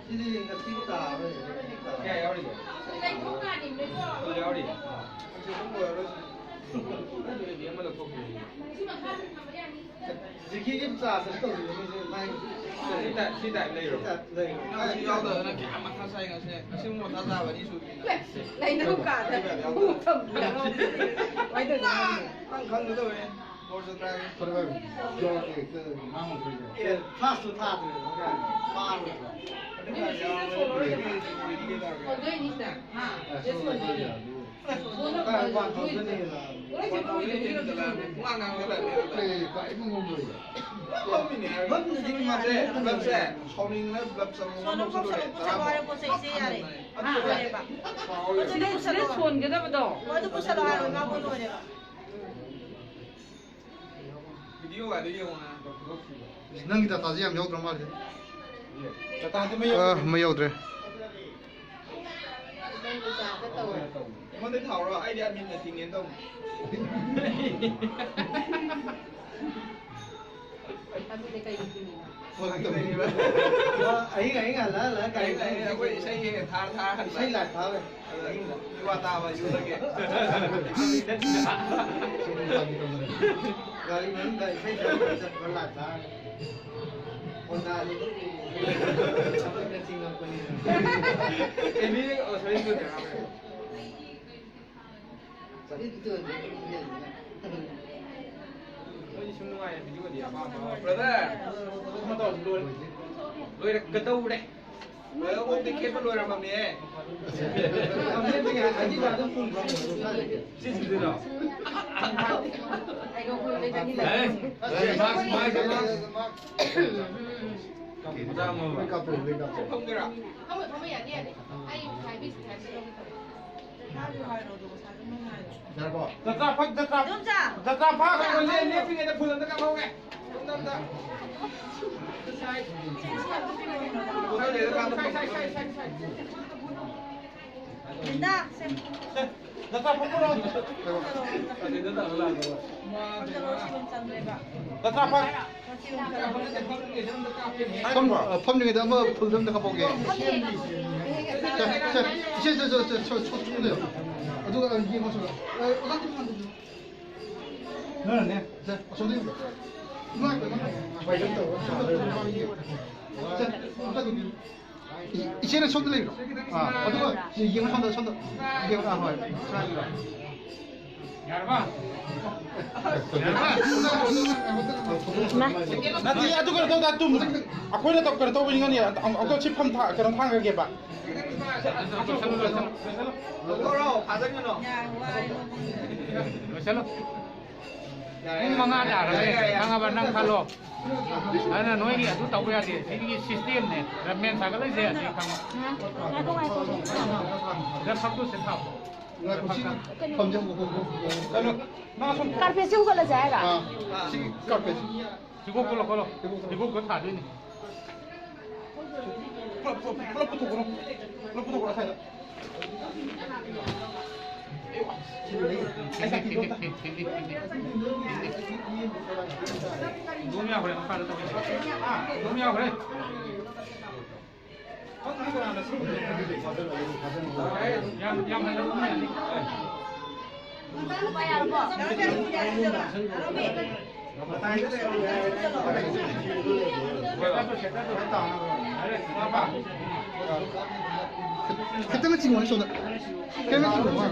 ꯁꯤꯗꯤ ꯉꯁꯤ ꯇꯥꯔꯣꯏ꯫ ꯀꯌꯥ ꯌꯥꯎꯔꯤꯒꯦ? ꯑꯗꯨ ꯌꯥꯎꯔꯤ? ꯑꯗꯨ ꯑꯗꯨꯝ ꯑꯣꯏꯔꯔꯣꯏ꯫ ꯑꯗꯨꯗꯤ ꯑꯃ ꯂꯧꯊꯣꯛꯈꯤꯕꯅꯤ꯫ ꯖꯤꯀꯤꯒꯤ ꯆꯥ ꯁꯠ ꯇꯧꯕꯤꯕꯅꯤꯁꯦ ꯃꯥꯏ ꯁꯤ ꯇꯥꯏꯞ, ꯁꯤ ꯇꯥꯏꯞ ꯂꯩꯔꯣ? ꯁꯤ ꯇꯥꯏꯞ ꯂꯩꯔꯣ꯫ ꯅꯪ ꯁꯤ ꯌꯥꯎꯗꯕꯅ ꯀꯌꯥ ꯃꯊꯥ ꯁꯥꯏ ꯉꯁꯤ? ꯉꯁꯤ ꯃꯊꯥ ꯁꯥꯕ ꯑꯅꯤ ꯁꯨꯕꯤꯅꯤ꯫ ꯂꯩꯅꯧ ꯀꯥꯗ ꯈꯣꯡꯎꯞ ꯊꯝꯕꯤꯔꯒ ꯀꯃꯥꯏꯅ ꯇꯧꯔꯤꯅꯣ? ꯅꯪ ꯈꯪꯒꯗꯕꯅꯦ꯫ ꯕꯣꯜ ꯆꯠꯄ꯭ꯔꯥ ꯍꯥꯏꯒꯦ꯫ ꯈꯔ ꯈꯔ ꯌꯥꯎꯔꯛꯀꯦ, ꯍꯦꯛꯇ ꯉꯥꯡꯉꯨ ꯈꯔ ꯈꯔ꯫ ꯑꯦ, ꯐꯥꯁꯇꯨ ꯊꯥꯗ꯭ꯔꯦ, ꯐꯥꯔꯣꯏꯗ꯭ꯔꯣ? ꯅꯪ ꯁꯤꯁꯦ ꯁꯣꯜꯂꯣꯏꯗꯕ꯫ ꯁꯣꯟꯗꯣꯏꯅꯤ ꯁꯤꯗ꯫ ꯍꯥ? ꯑꯦ, ꯁꯣꯜꯂꯣꯏꯗ꯭ꯔꯣ? ꯁꯣꯜꯂꯣꯏꯗ꯭ꯔꯣ? ꯀꯥꯏ ꯋꯥꯟ ꯊꯥꯎꯖꯟ ꯍꯦꯟꯅ? ꯂꯣꯏ ꯁꯦꯝꯕ ꯂꯣꯏꯗꯣꯏꯅꯤ꯫ ꯄꯨꯡꯉꯥꯡ ꯉꯥꯡꯉꯒ ꯂꯩꯔꯦ꯫ ꯑꯩ ꯀꯥꯏ ꯉꯝꯃꯣꯏ꯫ ꯉꯝꯃꯤꯅꯦ ꯍꯥꯏꯔꯒ꯫ ꯉꯝꯗ꯭ꯔꯗꯤ ꯃꯥ ꯅꯠꯇꯦ, ꯀ꯭ꯂꯕꯁꯦ ꯁꯥꯎꯅꯤꯡꯗꯅ ꯀ꯭ꯂꯕ ꯆꯪꯕ ꯁꯣꯟꯗꯣ ꯉꯝꯕꯁꯨ ꯄꯨꯁꯜꯂꯣ, ꯂꯣꯏꯔꯦ꯫ ꯄꯨꯁꯜꯂꯣ ꯇꯔꯥꯃꯨꯛ꯫ ꯍꯥꯏꯔꯦ, ꯄꯣꯠ ꯆꯩꯁꯦ ꯌꯥꯔꯦ꯫ ꯑꯗꯨ ꯍꯥ꯫ ꯂꯣꯏꯔꯦꯕ꯫ ꯁꯤꯗ, ꯁꯤꯗ ꯁꯣꯟꯒꯗꯕꯗꯣ꯫ ꯍꯣꯏ, ꯑꯗꯨ ꯄꯨꯁꯜꯂꯣ ꯍꯥꯏꯔꯣ, ꯏꯃꯥꯕꯣꯏ ꯂꯣꯏꯔꯦꯕ꯫ ꯚꯤꯗꯤꯑꯣꯒꯗꯣ ꯌꯦꯡꯉꯣ ꯅꯪ꯫ ꯅꯪꯒꯤ ꯗꯇꯥꯁꯦ ꯌꯥꯝ ꯌꯥꯎꯗ꯭ꯔ ꯃꯥꯜꯂꯦ꯫ ꯗꯇꯥꯗꯤ ꯃꯩ ꯑ, ꯌꯥꯎꯗ꯭ꯔꯦ꯫ ꯃꯩ ꯌꯥꯎꯗ꯭ꯔꯦ꯫ ꯑꯩꯉꯣꯟꯗ ꯊꯥꯎꯔꯣ? ꯑꯩꯗꯤ ꯑꯃꯤꯟꯅ ꯊꯤꯡꯉꯦꯅ ꯇꯧꯅꯤ꯫ ꯑꯗꯨꯗꯤ ꯀꯩꯒꯤ ꯊꯤꯡꯉꯤꯅꯣ? ꯐꯣꯟ ꯇꯧꯔꯤꯕ꯫ ꯑꯍꯤꯡ ꯑꯍꯤꯡ ꯍꯜꯂ ꯍꯜꯂ ꯒꯥꯔꯤ ꯑꯍꯤꯡ ꯑꯍꯤꯡ ꯑꯩꯈꯣꯏ ꯏꯁꯩ ꯍꯦꯛ ꯊꯥꯔ ꯊꯥꯔ ꯍꯜꯂꯦ꯫ ꯏꯁꯩ ꯂꯥꯏ ꯊꯥꯕ꯫ ꯑꯗꯨꯗ ꯃꯤ ꯋꯥ ꯇꯥꯕ ꯌꯨꯗꯒꯤ꯫ ꯒꯥꯔꯤ ꯃꯅꯨꯡꯗ ꯏꯁꯩ ꯁꯛꯄ ꯆꯠꯄ ꯂꯥꯏ ꯊꯥꯔꯒ꯫ ꯍꯣꯟꯗꯥꯗꯤ ꯑꯗꯨꯝ ꯆꯤꯡꯉꯛꯄꯅꯤꯅ꯫ ꯑꯦ, ꯃꯤ, ꯑꯣ, ꯁꯣꯔꯤ, ꯁꯣꯔꯤ, ꯁꯣꯔꯤ꯫ ꯆꯍꯤ ꯐꯤꯇꯣꯟꯁꯦ ꯑꯗꯨꯝ ꯌꯦꯡꯉꯒ꯫ ꯁꯨꯝ ꯅꯨꯡꯉꯥꯏꯔꯦ ꯚꯤꯗꯤꯑꯣꯗꯤ ꯑꯄꯥꯝꯕ꯫ ꯕ꯭ꯔꯗꯔ, ꯀꯩꯅꯣ ꯇꯧꯔꯁꯤ, ꯂꯣꯏꯔꯦ꯫ ꯂꯣꯏꯔꯛꯀꯗꯧꯔꯦ꯫ ꯂꯣꯏꯔꯦ, ꯑꯣꯛꯇꯤ ꯈꯦꯠꯄ ꯂꯣꯏꯔꯝꯃꯕꯅꯦ꯫ ꯁꯤ ꯁꯤꯗꯣꯏꯔꯣ? ꯑꯦ, ꯑꯦ, ꯃꯥꯛꯁ, ꯃꯥꯛꯁ, ꯃꯥꯛꯁ꯫ ꯀꯞꯄꯨ, ꯃꯆꯥ ꯑꯃ꯫ ꯂꯣꯏ ꯀꯞꯄꯨ, ꯂꯣꯏ ꯀꯞꯄꯨ꯫ ꯐꯝꯒꯦꯔꯥ? ꯐꯝꯃꯣ, ꯐꯝꯃꯣ, ꯌꯥꯅꯤ, ꯌꯥꯅꯤ꯫ ꯑꯩ ꯍꯥꯏꯕꯤꯁꯤ, ꯍꯥꯏꯕꯤꯁꯤ ꯂꯧꯒꯦ ꯇꯧꯕ꯫ ꯌꯥꯔꯕꯣ? ꯖꯇ꯭ꯔꯥ ꯐꯛ, ꯖꯇ꯭ꯔꯥ, ꯏꯗꯣꯝꯆꯥ! ꯖꯇ꯭ꯔꯥ ꯐꯛ! ꯂꯦꯞ-, ꯂꯦꯞꯄꯤꯉꯩꯗ ꯐꯨꯜ ꯑꯝꯇ ꯀꯥꯞꯍꯧꯒꯦ꯫ ꯐꯨꯜ ꯑꯝꯇ꯫ ꯁꯥꯏ, ꯁꯥꯏ, ꯁꯥꯏ, ꯁꯥꯏ꯫ ꯂꯤꯟꯗꯥ, ꯁꯦ꯫ ꯁꯦ, ꯖꯇ꯭ꯔꯥ ꯐꯛ ꯄꯨꯔꯛꯑꯣ꯫ ꯖꯇ꯭ꯔꯥ ꯐꯛ꯫ ꯁꯣꯝ, ꯑ, ꯐꯝꯗ꯭ꯔꯤꯉꯩꯗ ꯑꯃ ꯐꯨꯜꯗ ꯑꯝꯇ ꯀꯥꯞꯍꯧꯒꯦ꯫ ꯁꯦ, ꯁꯦ, ꯁꯦ, ꯁꯣꯝꯗ ꯂꯩꯌꯣ꯫ ꯑꯗꯨꯒ, ꯑ, ꯌꯦꯡꯉꯣ ꯁꯣꯝꯗ꯫ ꯑ, ꯑꯣꯖꯥ ꯅꯪꯅꯅꯦ, ꯁꯦ, ꯑꯁꯣꯝꯗ ꯌꯦꯡꯉꯣ꯫ ꯁꯦ, ꯑꯝꯇ ꯌꯦꯡꯕꯤꯌꯨ꯫ ꯏ-, ꯏꯆꯦꯅ ꯁꯣꯝꯗ ꯂꯩꯕ꯭ꯔꯣ? ꯑꯥ, ꯑꯗꯨꯒ ꯁꯤ ꯌꯦꯡꯉꯣ, ꯁꯣꯝꯗ, ꯁꯣꯝꯗ ꯌꯦꯡꯉꯣ꯫ ꯑꯥ, ꯍꯣꯏ꯫ ꯌꯥꯔꯕ? ꯌꯥꯔꯕ? ꯅꯠꯇꯦ, ꯑꯗꯨ ꯀꯩꯅꯣ ꯇꯧꯗ, ꯇꯨꯝ-, ꯑꯩꯈꯣꯏꯅ ꯇꯧ-, ꯀꯩꯅꯣ ꯇꯧꯕ ꯌꯦꯡꯉꯅꯤ꯫ ꯑꯝ-, ꯑꯝꯇ ꯁꯤ ꯐꯝ ꯊꯥ-, ꯀꯩꯅꯣ ꯊꯥꯡꯈ꯭ꯔꯒꯦꯕ꯫ ꯂꯣꯏꯁꯜꯂꯣ꯫ ꯄꯨꯡ ꯃꯉꯥ ꯇꯥꯔꯕꯅꯦ꯫ ꯈꯪꯉꯕ? ꯅꯪ ꯈꯜꯂꯣ꯫ ꯑꯗꯨꯅ ꯅꯣꯏꯒꯤ ꯑꯗꯨ ꯇꯧꯕ ꯌꯥꯗꯦ꯫ ꯁꯤꯒꯤ ꯁꯤꯁꯇꯦꯝꯅꯦ꯫ ꯔꯃꯦꯟ ꯁꯥꯒꯠꯂꯛꯏꯁꯦ ꯑꯁꯤ ꯈꯪꯉꯣ꯫ ꯉꯥꯏꯈꯣ, ꯉꯥꯏꯈꯣ꯫ ꯁꯤꯗ ꯐꯛꯇꯨ ꯁꯤꯗ ꯊꯥꯎ꯫ ꯉꯥꯏꯈꯣ, ꯁꯤ ꯐꯝꯖꯦ꯫ ꯀꯩꯅꯣ, ꯅꯪ ꯑꯁꯣꯝ ꯀꯥꯔꯄꯦꯠꯁꯦ ꯍꯨꯒꯠꯂꯁꯦ ꯍꯥꯏꯔꯣ? ꯑꯥ, ꯁꯤ ꯀꯥꯔꯄꯦꯠꯁꯦ꯫ ꯍꯤꯒꯣꯛꯇꯣ ꯂꯧꯈꯠꯂꯣ꯫ ꯍꯤꯒꯣꯛꯇꯣ ꯊꯥꯗꯣꯏꯅꯤ꯫ ꯄꯨꯂꯞ, ꯄꯨꯂꯞ, ꯄꯨꯂꯞ ꯄꯨꯊꯣꯛꯈ꯭ꯔꯣ꯫ ꯄꯨꯂꯞ ꯄꯨꯊꯣꯛꯈ꯭ꯔꯣ ꯑꯁ꯭ꯋꯥꯏꯗ꯫ ꯑꯗꯨꯝ ꯌꯥꯎꯈ꯭ꯔꯦ, ꯃꯈꯥꯗ ꯇꯧꯔꯤꯁꯦ꯫ ꯑꯗꯨꯝ ꯌꯥꯎꯈ꯭ꯔꯦ꯫ ꯌꯥꯝ, ꯌꯥꯝ ꯍꯩꯔꯦ, ꯑꯗꯨꯝ ꯌꯥꯅꯤ꯫ ꯈꯤꯇꯪ ꯆꯤꯡꯉꯣ, ꯁꯣꯝꯗ꯫ ꯈꯤꯇꯪ ꯆꯤꯡꯉꯣ꯫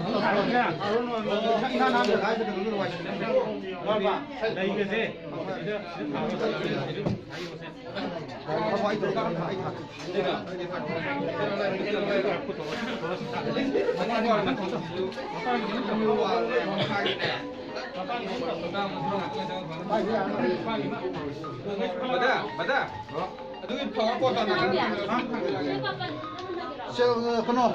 ꯕꯗꯥ, ꯕꯗꯥ꯫ ꯑꯗꯨꯒꯤ ꯐꯧ ꯍꯥꯞꯄꯣ, ꯇꯥꯅ꯫ ꯁꯦ, ꯀꯩꯅꯣ꯫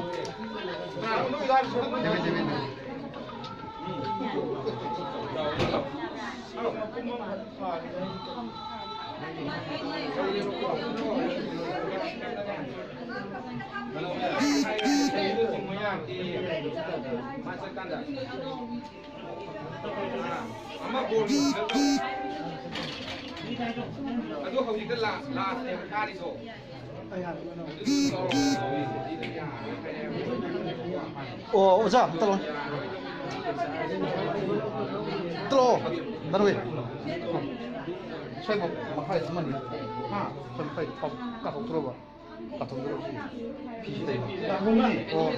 ꯑꯃ ꯕꯣꯜ ꯑꯗꯨ ꯍꯧꯖꯤꯛꯇ ꯂꯥꯁ, ꯂꯥꯁꯅꯦꯕ ꯀꯥꯔꯤꯗꯣ꯫ ꯑꯣ, ꯑꯣꯖꯥ, ꯑꯝꯇ ꯂꯥꯛꯑꯣ꯫ ꯑꯝꯇ ꯂꯥꯛꯑꯣ, ꯗꯥ ꯔꯣꯍꯤꯠ꯫ ꯁ꯭ꯋꯥꯏ ꯃꯈꯥꯏ ꯑꯃꯅꯤ꯫ ꯍꯥ? ꯁ꯭ꯋꯥꯏ ꯃꯈꯥꯏ ꯀꯥꯊꯣꯛꯇ꯭ꯔꯣꯕ? ꯐꯤꯁꯦ ꯂꯩꯕ꯫ ꯇꯥꯃꯣꯅꯦ꯫ ꯑꯣ꯫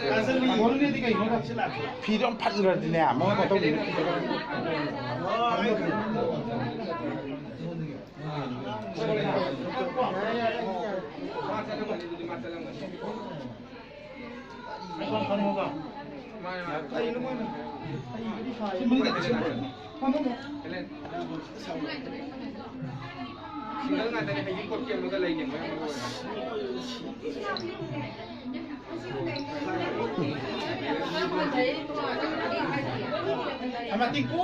ꯇꯥꯃꯣꯅꯦꯗꯤ ꯀꯩꯅꯣ ꯇꯧꯁꯤꯜꯂꯛꯑꯒꯦ꯫ ꯐꯤꯗꯣ ꯌꯥꯝ ꯐꯠꯂꯨꯔꯗꯤꯅꯦ, ꯃꯉꯣꯟꯗ ꯇꯧꯕꯤꯔꯦ꯫ ꯁꯤꯡꯒꯜ ꯉꯥꯛꯇꯅꯦ, ꯍꯩꯖꯤꯡꯄꯣꯠꯀꯤ ꯑꯃꯒ ꯂꯩꯅꯦ, ꯃꯣꯏ ꯑꯃꯒ ꯑꯣꯏꯔꯒ꯫ ꯑꯃ ꯇꯤꯡꯀꯣ꯫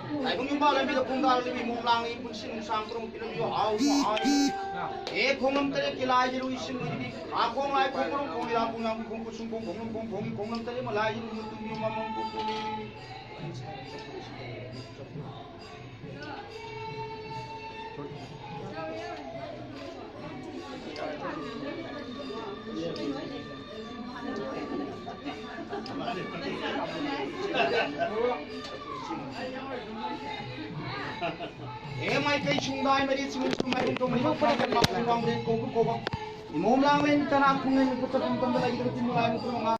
ꯇꯥꯏꯕꯪ ꯌꯨꯝꯕꯥꯜ ꯂꯝꯕꯤꯗ ꯈꯣꯡꯗꯥꯔꯛꯂꯤꯕꯤ ꯃꯣꯝ ꯂꯥꯡꯅ ꯏꯄꯨꯟꯁꯤ ꯅꯨꯡꯁꯥꯡ ꯇꯔꯨꯡ ꯄꯤꯔꯝꯕꯤꯌꯨ ꯍꯥꯎ ꯍꯥꯏ꯫ ꯑꯦ ꯈꯣꯡꯂꯝ ꯇꯔꯦꯠꯀꯤ ꯂꯥꯏꯖꯔꯨ ꯏꯁꯤꯡ ꯑꯣꯏꯔꯤꯕꯤ ꯈꯥ ꯈꯣꯡ ꯂꯥꯏ ꯈꯣꯡ ꯃꯔꯨꯝ ꯈꯣꯡ ꯂꯤꯂꯥ ꯈꯣꯡ ꯌꯥꯝ ꯈꯣꯡ ꯀꯨꯁꯨꯝ ꯈꯣꯡ ꯈꯣꯡꯂꯨꯝ ꯈꯣꯡ ꯈꯣꯡ ꯈꯣꯡꯂꯝ ꯇꯔꯦꯠ ꯃ ꯂꯥꯏꯖꯔꯨ ꯃꯇꯨꯡ ꯌꯨꯝ ꯃꯃꯝ ꯀꯨꯝ ꯀꯨꯝ ꯑꯦ ꯃꯥꯏꯀꯩ ꯁꯨꯡꯗꯥꯏ ꯃꯔꯤ ꯆꯤꯡ ꯁꯨꯡ ꯃꯔꯤ ꯇꯣꯡ ꯃꯔꯤ ꯃꯈꯥꯏ ꯃꯥꯄꯟ ꯋꯥꯡꯂꯦꯟ ꯀꯧꯕ ꯀꯧꯕ ꯏꯃꯣꯝ ꯂꯥꯡꯂꯦꯟ ꯀꯅꯥ ꯈꯨꯡꯂꯦꯟ ꯃꯤꯀꯨꯠ ꯆꯠꯄ ꯃꯇꯝꯗ ꯂꯩꯒꯗꯕ ꯇꯤꯟ ꯃꯉꯥ ꯃꯤꯀꯨꯠ ꯃꯉꯥ